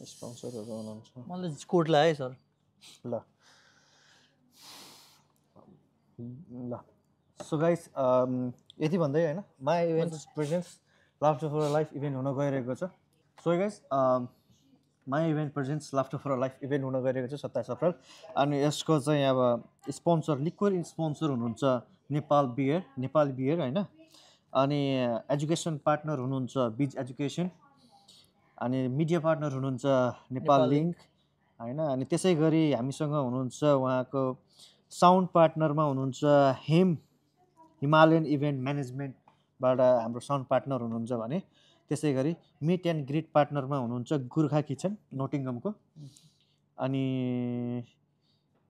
स्पोन्सरहरू हुनुहुन्छ मलाई कोड लाग्यो है सर ल सो गाइस यति भन्दै होइन Maya event presents laughter for life event हुन गइरहेको छ so guys Maya event presents laughter for life event हुन गइरहेको छ 27 अप्रिल अनि यसको चाहिँ अब स्पोन्सर लिक्विड स्पोन्सर हुनुहुन्छ नेपाल बियर होइन अनि एजुकेसन पार्टनर हुनुहुन्छ बिज एजुकेसन अनि मिडिया पार्टनर हुनुहुन्छ नेपाल लिङ्क होइन अनि त्यसै गरी हामीसँग हुनुहुन्छ उहाँको साउन्ड पार्टनरमा हुनुहुन्छ हिमालयन इभेन्ट म्यानेजमेन्टबाट हाम्रो साउन्ड पार्टनर हुनुहुन्छ भने त्यसै गरी मिट एन्ड ग्रिट पार्टनरमा हुनुहुन्छ गोर्खा किचन नोटिङमको अनि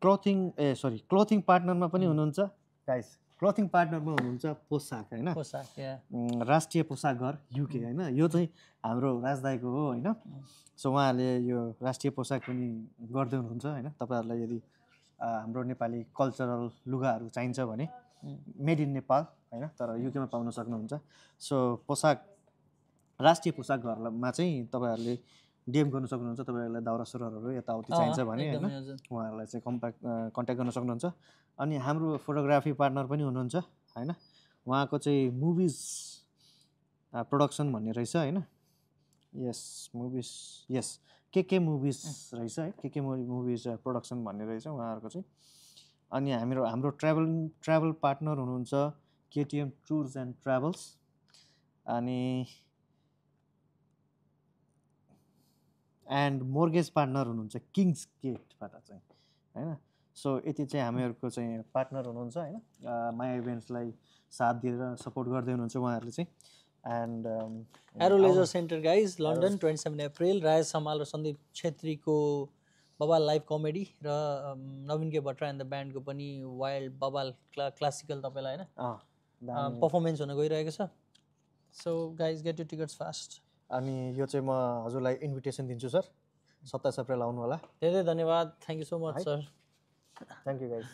क्लोथिङ पार्टनरमा पनि हुनुहुन्छ गाइस क्लोथिङ पार्टनरमा हुनुहुन्छ पोसाक होइन राष्ट्रिय पोसाक घर युके होइन यो चाहिँ हाम्रो राजदाईको हो होइन सो उहाँहरूले यो राष्ट्रिय पोसाक पनि गर्दै हुनुहुन्छ होइन तपाईँहरूलाई यदि हाम्रो नेपाली कल्चरल लुगाहरू चाहिन्छ भने मेड इन नेपाल होइन तर युकेमा पाउन सक्नुहुन्छ सो राष्ट्रिय पोसाक घरमा चाहिँ तपाईँहरूले डिएम गर्नु सक्नुहुन्छ तपाईँहरूलाई दाउरा सुरुवालहरू यताउति चाहिन्छ भने होइन उहाँहरूलाई चाहिँ कन्ट्याक्ट गर्न सक्नुहुन्छ अनि हाम्रो फोटोग्राफी पार्टनर पनि हुनुहुन्छ होइन उहाँको चाहिँ मुभिज प्रोडक्सन भन्ने रहेछ होइन के मुभिज रहेछ है के मुभिज प्रोडक्सन भन्ने रहेछ उहाँहरूको चाहिँ अनि हाम्रो ट्राभल पार्टनर हुनुहुन्छ केटिएम टुर्स एन्ड ट्राभल्स अनि एन्ड मोर्गेज पार्टनर हुनुहुन्छ किङ्स गेटबाट चाहिँ होइन सो यति चाहिँ हामीहरूको चाहिँ पार्टनर हुनुहुन्छ होइन माया इभेन्ट्सलाई साथ दिएर सपोर्ट गर्दै हुनुहुन्छ उहाँहरूले चाहिँ and arrow leisure centre guys London 27 April Rajesh Samal र सन्दीप छेत्रीको बबाल लाइभ कमेडी र नवीन के भट्टराई एन्ड द ब्यान्डको पनि वाइल्ड बबाल क्लासिकल तपाईँलाई होइन पर्फर्मेन्स हुन गइरहेको छ so guys get you tickets fast अनि यो चाहिँ म हजुरलाई इन्भिटेसन दिन्छु सर 27 अप्रिल आउनु होला धेरै धन्यवाद thank you so much sir thank you guys